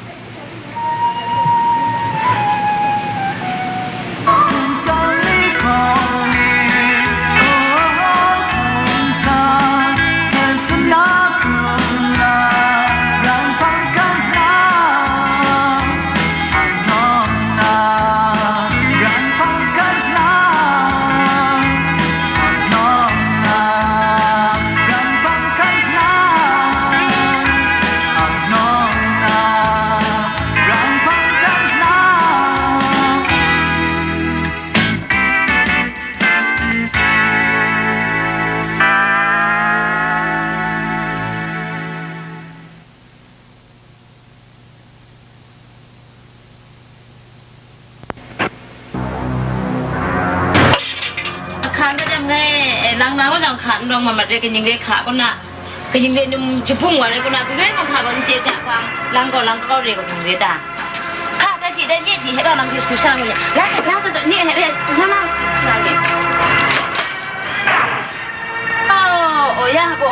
Mat mat re, kaning re hka kaw na, kaning re num jabung wa re kaw na, galoi mahkra gaw n chye hta hpang, lang gaw lang kau re kaw hpang re ta? Hka, dai hti, dai nye hti, hkra lang hte shadu sha mu ya. La, la, la, la, nye, nye, nye, la, la, la, nye. Oh, oh, ya, bo.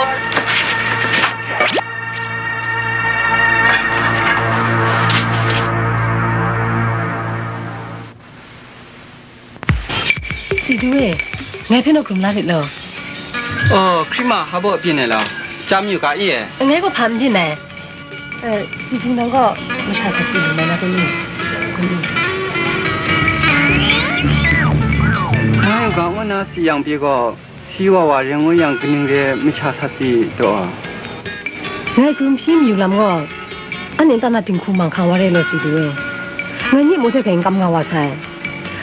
Sidu e, ngai hpe naw hkrum la rit law. Oh, hkri ma, hpa baw byin ai law? Chyam yu ga i e. Ngai gaw hpa n byin ai. Eh, Sidu nang gaw masha sa si lu mai na kun i? Kun i? Ngai u ga ngu na si yang pyi gaw, si wa wa ring ngu yang, kaning re masha sa si taw? Ngai hkrum hpyi mayu lam gaw, anhte nta na dinghku manghkang wa re law, Sidu e. Ngai myi mu hte hpe n kam nga wa sai.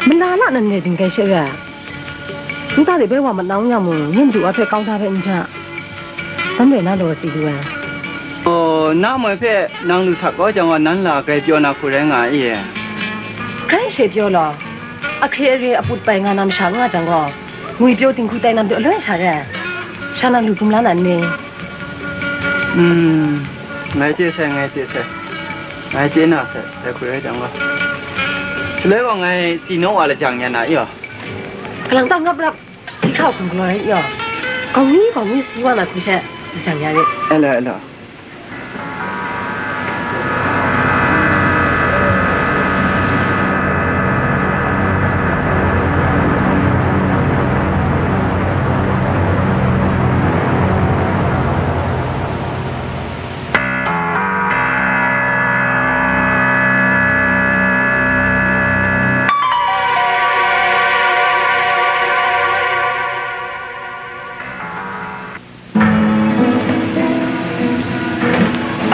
Mala la nan re ding kai she ra. Nta de bai wa mat na n yang mung, yin du wa hpe kau da hpe n ja. Dam rai na law, Sidu e. Oh, na moi hpe nang lu sak kau jang wa, nan la grai pyaw na hku rai nga i e. Grai she pyaw law. Ahkre are aput pai nga na masha n nga jang gaw, ngwi pyaw dinghku tai na majaw aloi sha re ai. Sha na lu hkrum la na n ni? Hmm, ngai chye sai, ngai chye sai. Ngai chye na sai, dai hku rai jang gaw. Shaloi gaw ngai si naw wa lajang yan na i yaw. Galang tang rap rap, si hkra hkrum galaw rai i yaw. Gawng ni, gawng ni si wa na hku she, lajang ya rit. Ala, ala.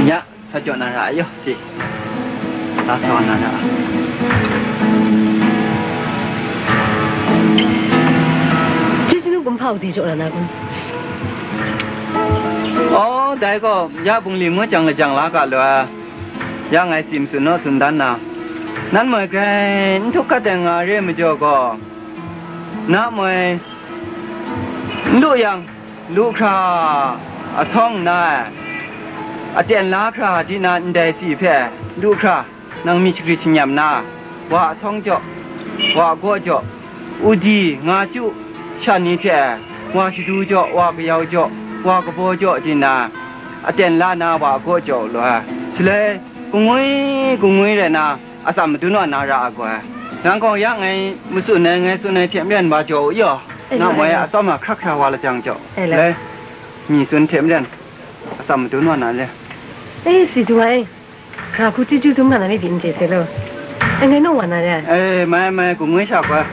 Ya, sa jaw na ra ai yaw, si. Sa jaw na ra ai. Chyeju nu kumhpa u de jaw na na kun? Oh, dai gaw, ya bungli ngut jang lajang la ga lu ai. Ya ngai tsim tsun naw tsun dan na. Nan moi grai n htuk kat ai nga re majaw gaw, na moi n lu yang, lu hkra, asawng nna ai, aten la hkra di na ndai si hpe lu hkra, nang myit shagrit shangyam nna, wa asawng jaw, wa agaw jaw, udi, nga chyu, shan ni hte, wa shadu jaw, wa kayau jaw, wa kabaw jaw di nna, aten la nna wa agaw jaw u law, shaloi kungwi kungwi rai na, atsam madun wa na ra ai gaw, nang gaw ya ngai matsun ai, ngai tsun ai hte maren wa jaw u yaw, na moi atsawm a hkra hkra wa lajang jaw, le, mi tsun hte maren atsam madun wa na le. E, si du ai, hkra hku chyeju dum nga na ni di n chye se lo. E, ngai naw wa na re. E, mai, mai, kungwi sha gaw.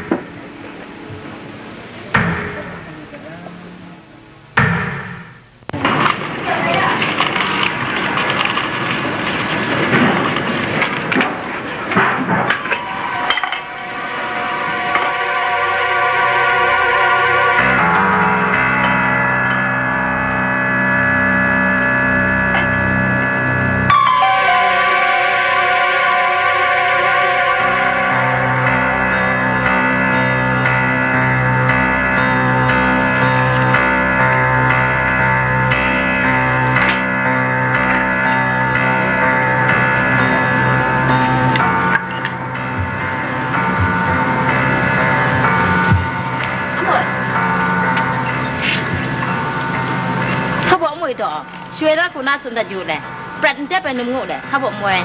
Hpa baw moi taw, shawoi la hku na tsun dat yu le, prat n tep ai num ngu le, hpa baw moi.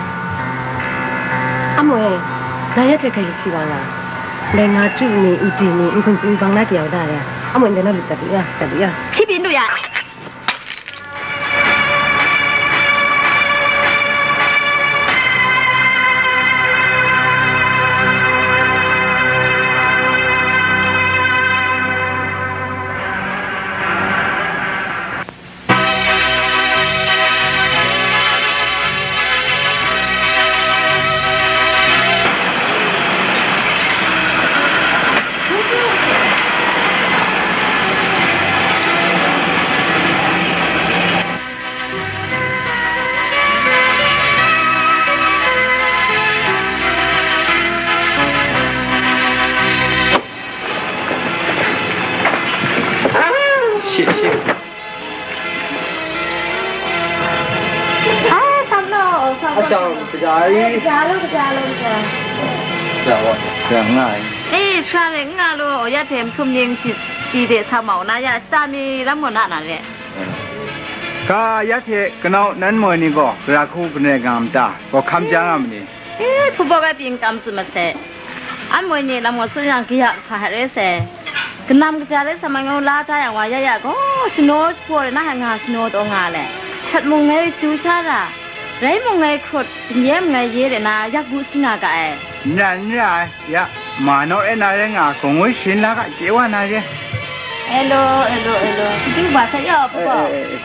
Amoi, na ya hte hkai yu si wa nga, dai nga chyu ni, udi ni, n hpung n bang na kayau da re, amoi ndai na lut dat lu ya, dat lu ya. Hti byin lu ya. Shang kaja i. Kaja lu, kaja lu, kaja. Kaja wa, kaja nga ai. E, sha re nga lu, o, ya hte masum ning shi, shi de sa mau na ya, shita mi lam gaw na na re. Ka ya hte kanau nan moi ni gaw, gara hku kanoi nga ma ta, gaw hkam ja nga ma ni? E, hpubawk ai pyi n kam tsun ma se. Anmoi ni lam gaw tsun yang, kaya hkra hkra re sai. Kanam kaja rai sa, mangngu la da yang wa, ya ya gaw, shanaw shapaw rai na, nga shanaw taw nga le. Shat mung ngai chyu sha ra, rai mung ngai hkrut, n ye mung ngai ye rai na, yak bu si nga ga ai. N rai, n rai, ya, ma naw e na rai nga, gaw ngoi sharin la ga, chye wa na re. Hello, hello, hello. Shadu ba sa ya, papa. Eh, eh, eh, eh.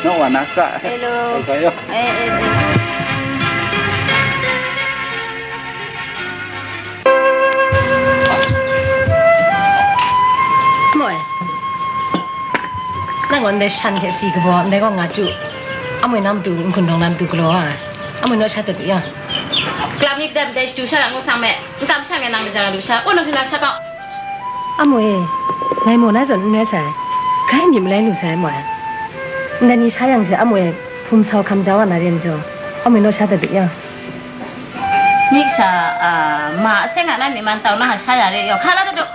Naw wa na sa. Hello. Sa ya. Eh, eh, eh. Moi. Nang gaw ndai shan hte si kabaw, ndai gaw nga chyu. Amoi na matu, n hkun dawng na matu galaw ai. Amoi naw sha dat du yang. Klap ni kadai ndai shadu sha ra ngu sang me. N kam sha ngai nang kaja lu sha. O, nang hkina sha kau. Amoi, ngai maw na zawn n rai sai. Grai myit malai lu sai, moi. Ndai ni sha yang she, amoi, hpum sau hkam ja wa na re n jaw. Amoi naw sha dat du yang. Myit sha, a, ma a seng a na myi man tau na sha ya re yaw, hka la dat du.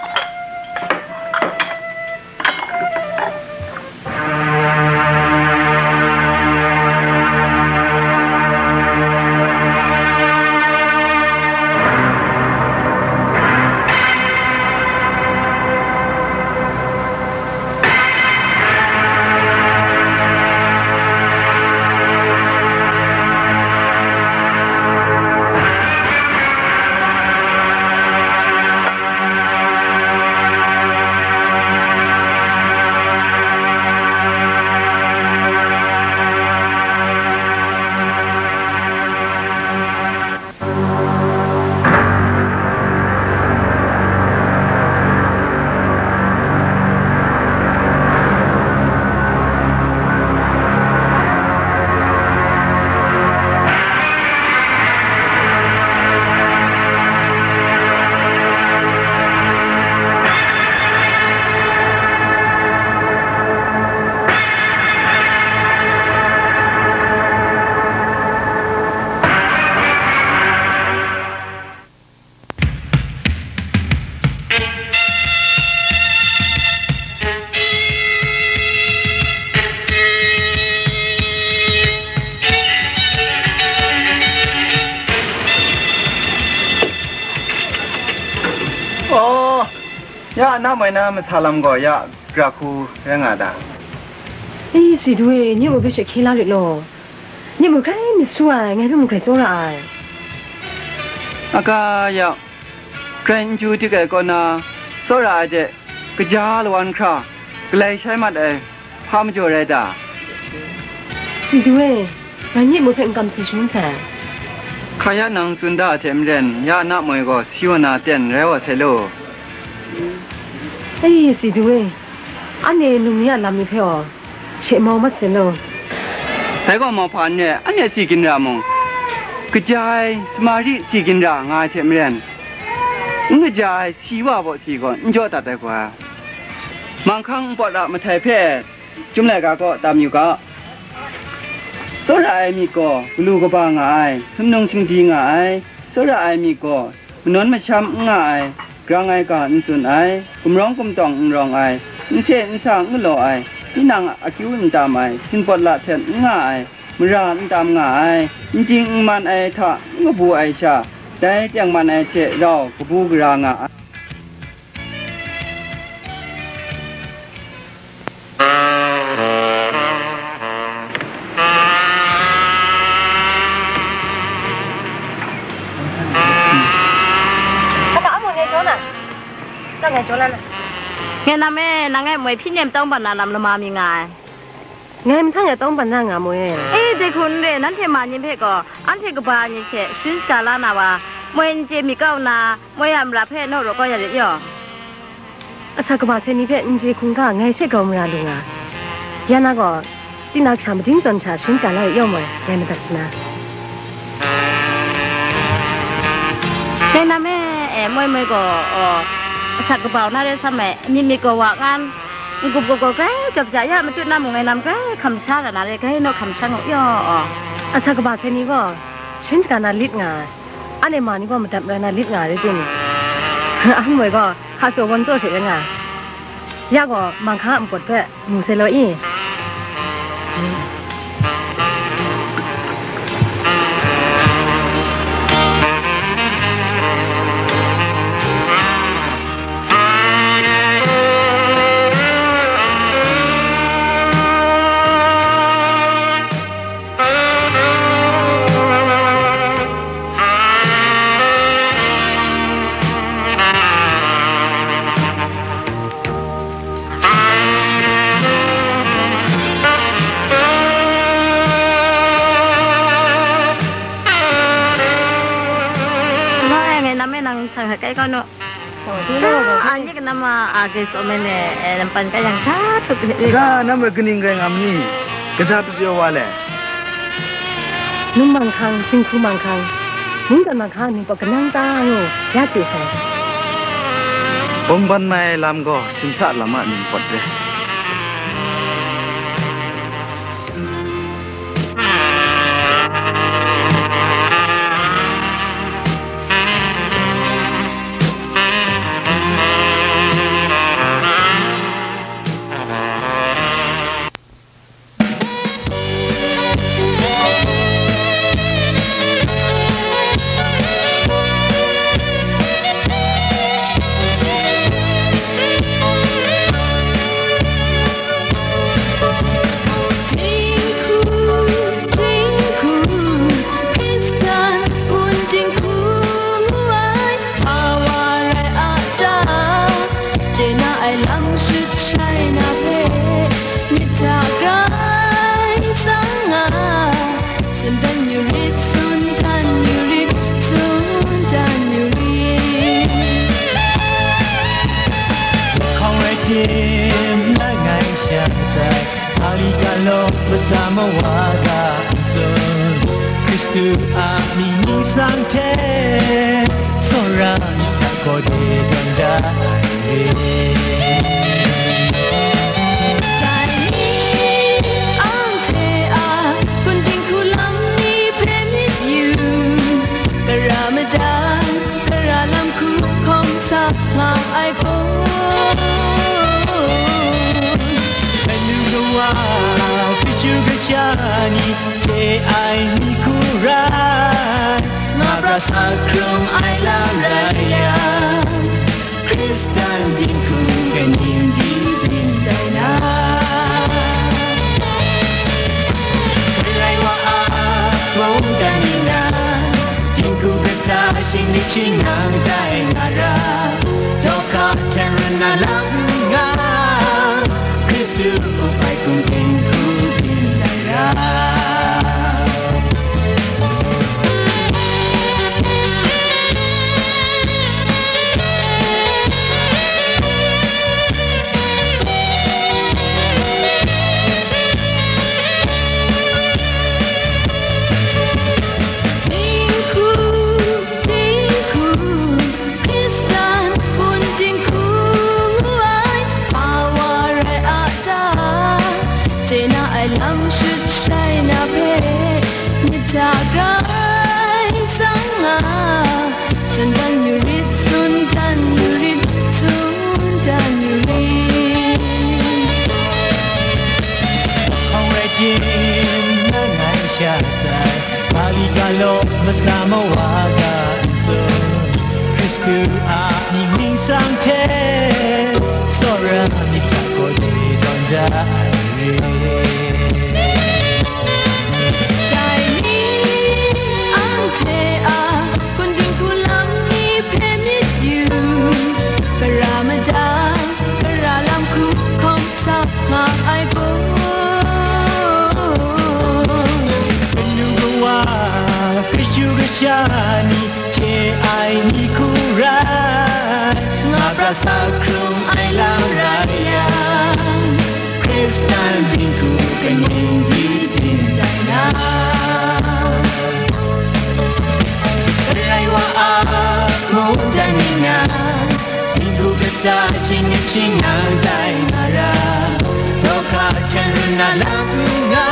Oh, ya, na moi na masa lam gaw, ya, gara hku rai nga da? E, Sidu e, nye mung hpe she hkye la rit law. Nye mung grai myit su ai, ngai hpe mung grai tsawra ai. Aga ya, grai n chyu dik ai kaw na, tsawra ai de, kaja lawan hkra, galai shai mat ai, hpa majaw rai ta? Sidu e, ngai nye mung hpe n kam si shangun sai. Hka ya nang tsun da ai hte maren, ya na moi gaw si wa na ten rai wa sai law. Ai, Sidu e, anhte num ni a lam ni hpe aw, she mau mat sai law. Dai gaw mauhpa n re, anhte tsi ginra mung, kaja ai samari tsi ginra nga ai hte maren, n kaja ai si wa baw si gaw n jaw dat ai hkoi. Manghkang npawt a mahtai hpe Chyum laika kaw tam yu ga. Tsawra ai myit gaw galu kaba nga ai, sumnung singdi nga ai, tsawra ai myit gaw manawn masham n nga ai, grang ai ga n tsun ai, gumrawng gumtawng n rawng ai, n se n sa n galaw ai, tinang akyu n tam ai, sinpawt la hten n nga ai, mara n tam nga ai, n ting n man ai hta n kabu ai sha, dai tengman ai hte rau kabu gara nga ai. Hpa ta amu ngai jaw na? Nang ngai jaw la na? Ngai nam e, nang e moi hpyi nem tawng ban na lam lama mi nga ai. Ngai mahtang ya tawng ban na nga moi e. E, dai hku n re, nanhte ma ni hpe gaw, anhte kaba ni hte sharin shaga la na wa, moi n chye mi kau nna, moi a mara hpe naw raw kau ya rit yaw. Asak kaba sai ni hpe n chye hkungga ngai she grau mara lu nga. Ya na gaw, tinang kasha mading tawn hta sharin shaga la rit yaw moi, ngai madat sa na. Dai nam e, e, moi moi gaw, aw, asak kaba na re sam ai, myit myit gaw wa ngan, n-gup gaw gaw grai jawp ja ya, matut na mung ngai nam grai hkam sha ra na re, grai naw hkam sha ngu yaw, aw. Asak kaba sai ni gaw, Hpyen shaga na lit nga ai. Anhte ma ni gaw madat marai na lit nga ai rai tim? Anhmoi gaw hka tsaw gawn tsaw hte rai nga ai. Ya gaw, manghka a npawt hpe mu sai law i? Nang e, nang e, nang sa kai kau nu. Anyi kanam a, a, gai tsaw me ne, e, lampan kayang sa tup he. Ga, nam rai kaning rai ngam ni? Kaja pyaw wa le? Num manghkang, jinghku manghkang, mungdan manghkang a ningpawt kanang ta ngu, ya chye sai. Bawmban mai ai lam gaw, simsa lam a ningpawt re. Sundan yu rit, sundan yu rit, sundan yu rit. Hkawng rai tim, langai sha tai, ali galaw, matsa mawa ga ntsun, Hkristu a mying ning sang hte, tsawra ni hta gaw de tawn da. Dai ni anhte a kun dinghku lam ni hpe myit yu, kara madan, kara lam hku hkawm sa nga ai gaw, kanu kawa, kashu kasha ni hte ai ni hku rai, nga pra sa hkrung ai lam rai yang, Hkristan dinghku kaning di byin tai na? Karai wa a mungdan nna, dinghku kata shingnik shingnang tai na ra, dawka hten run na lam n nga, Hkristu up ai hkum dinghku byin tai ra. Dinghku, dinghku, Hkristan bun dinghku ngu ai, ma wa rai a ta? Chye na ai lam shut shai na hpe, myit hta grai tsang nga, sundan yu rit, sundan yu rit, sundan yu rit. Hkawng rai tim, langai sha tai, Pali galaw, matsa mawa ga ntsun, Hkristu a mying ning sang hte, tsawra myit hta gaw de tawn da ai re. Dai ni anhte a kun dinghku lam ni hpe myit yu, kara madan, kara lam hku hkawm sa nga ai gaw, kanu kawa, kashu kasha ni hte ai ni hku rai, nga pra sa hkrung ai lam rai yang, Hkristan dinghku kaning di byin tai na? Karai wa a mungdan nna, dinghku kata shingnik shingnang tai na ra, dawka hten run na lam n nga,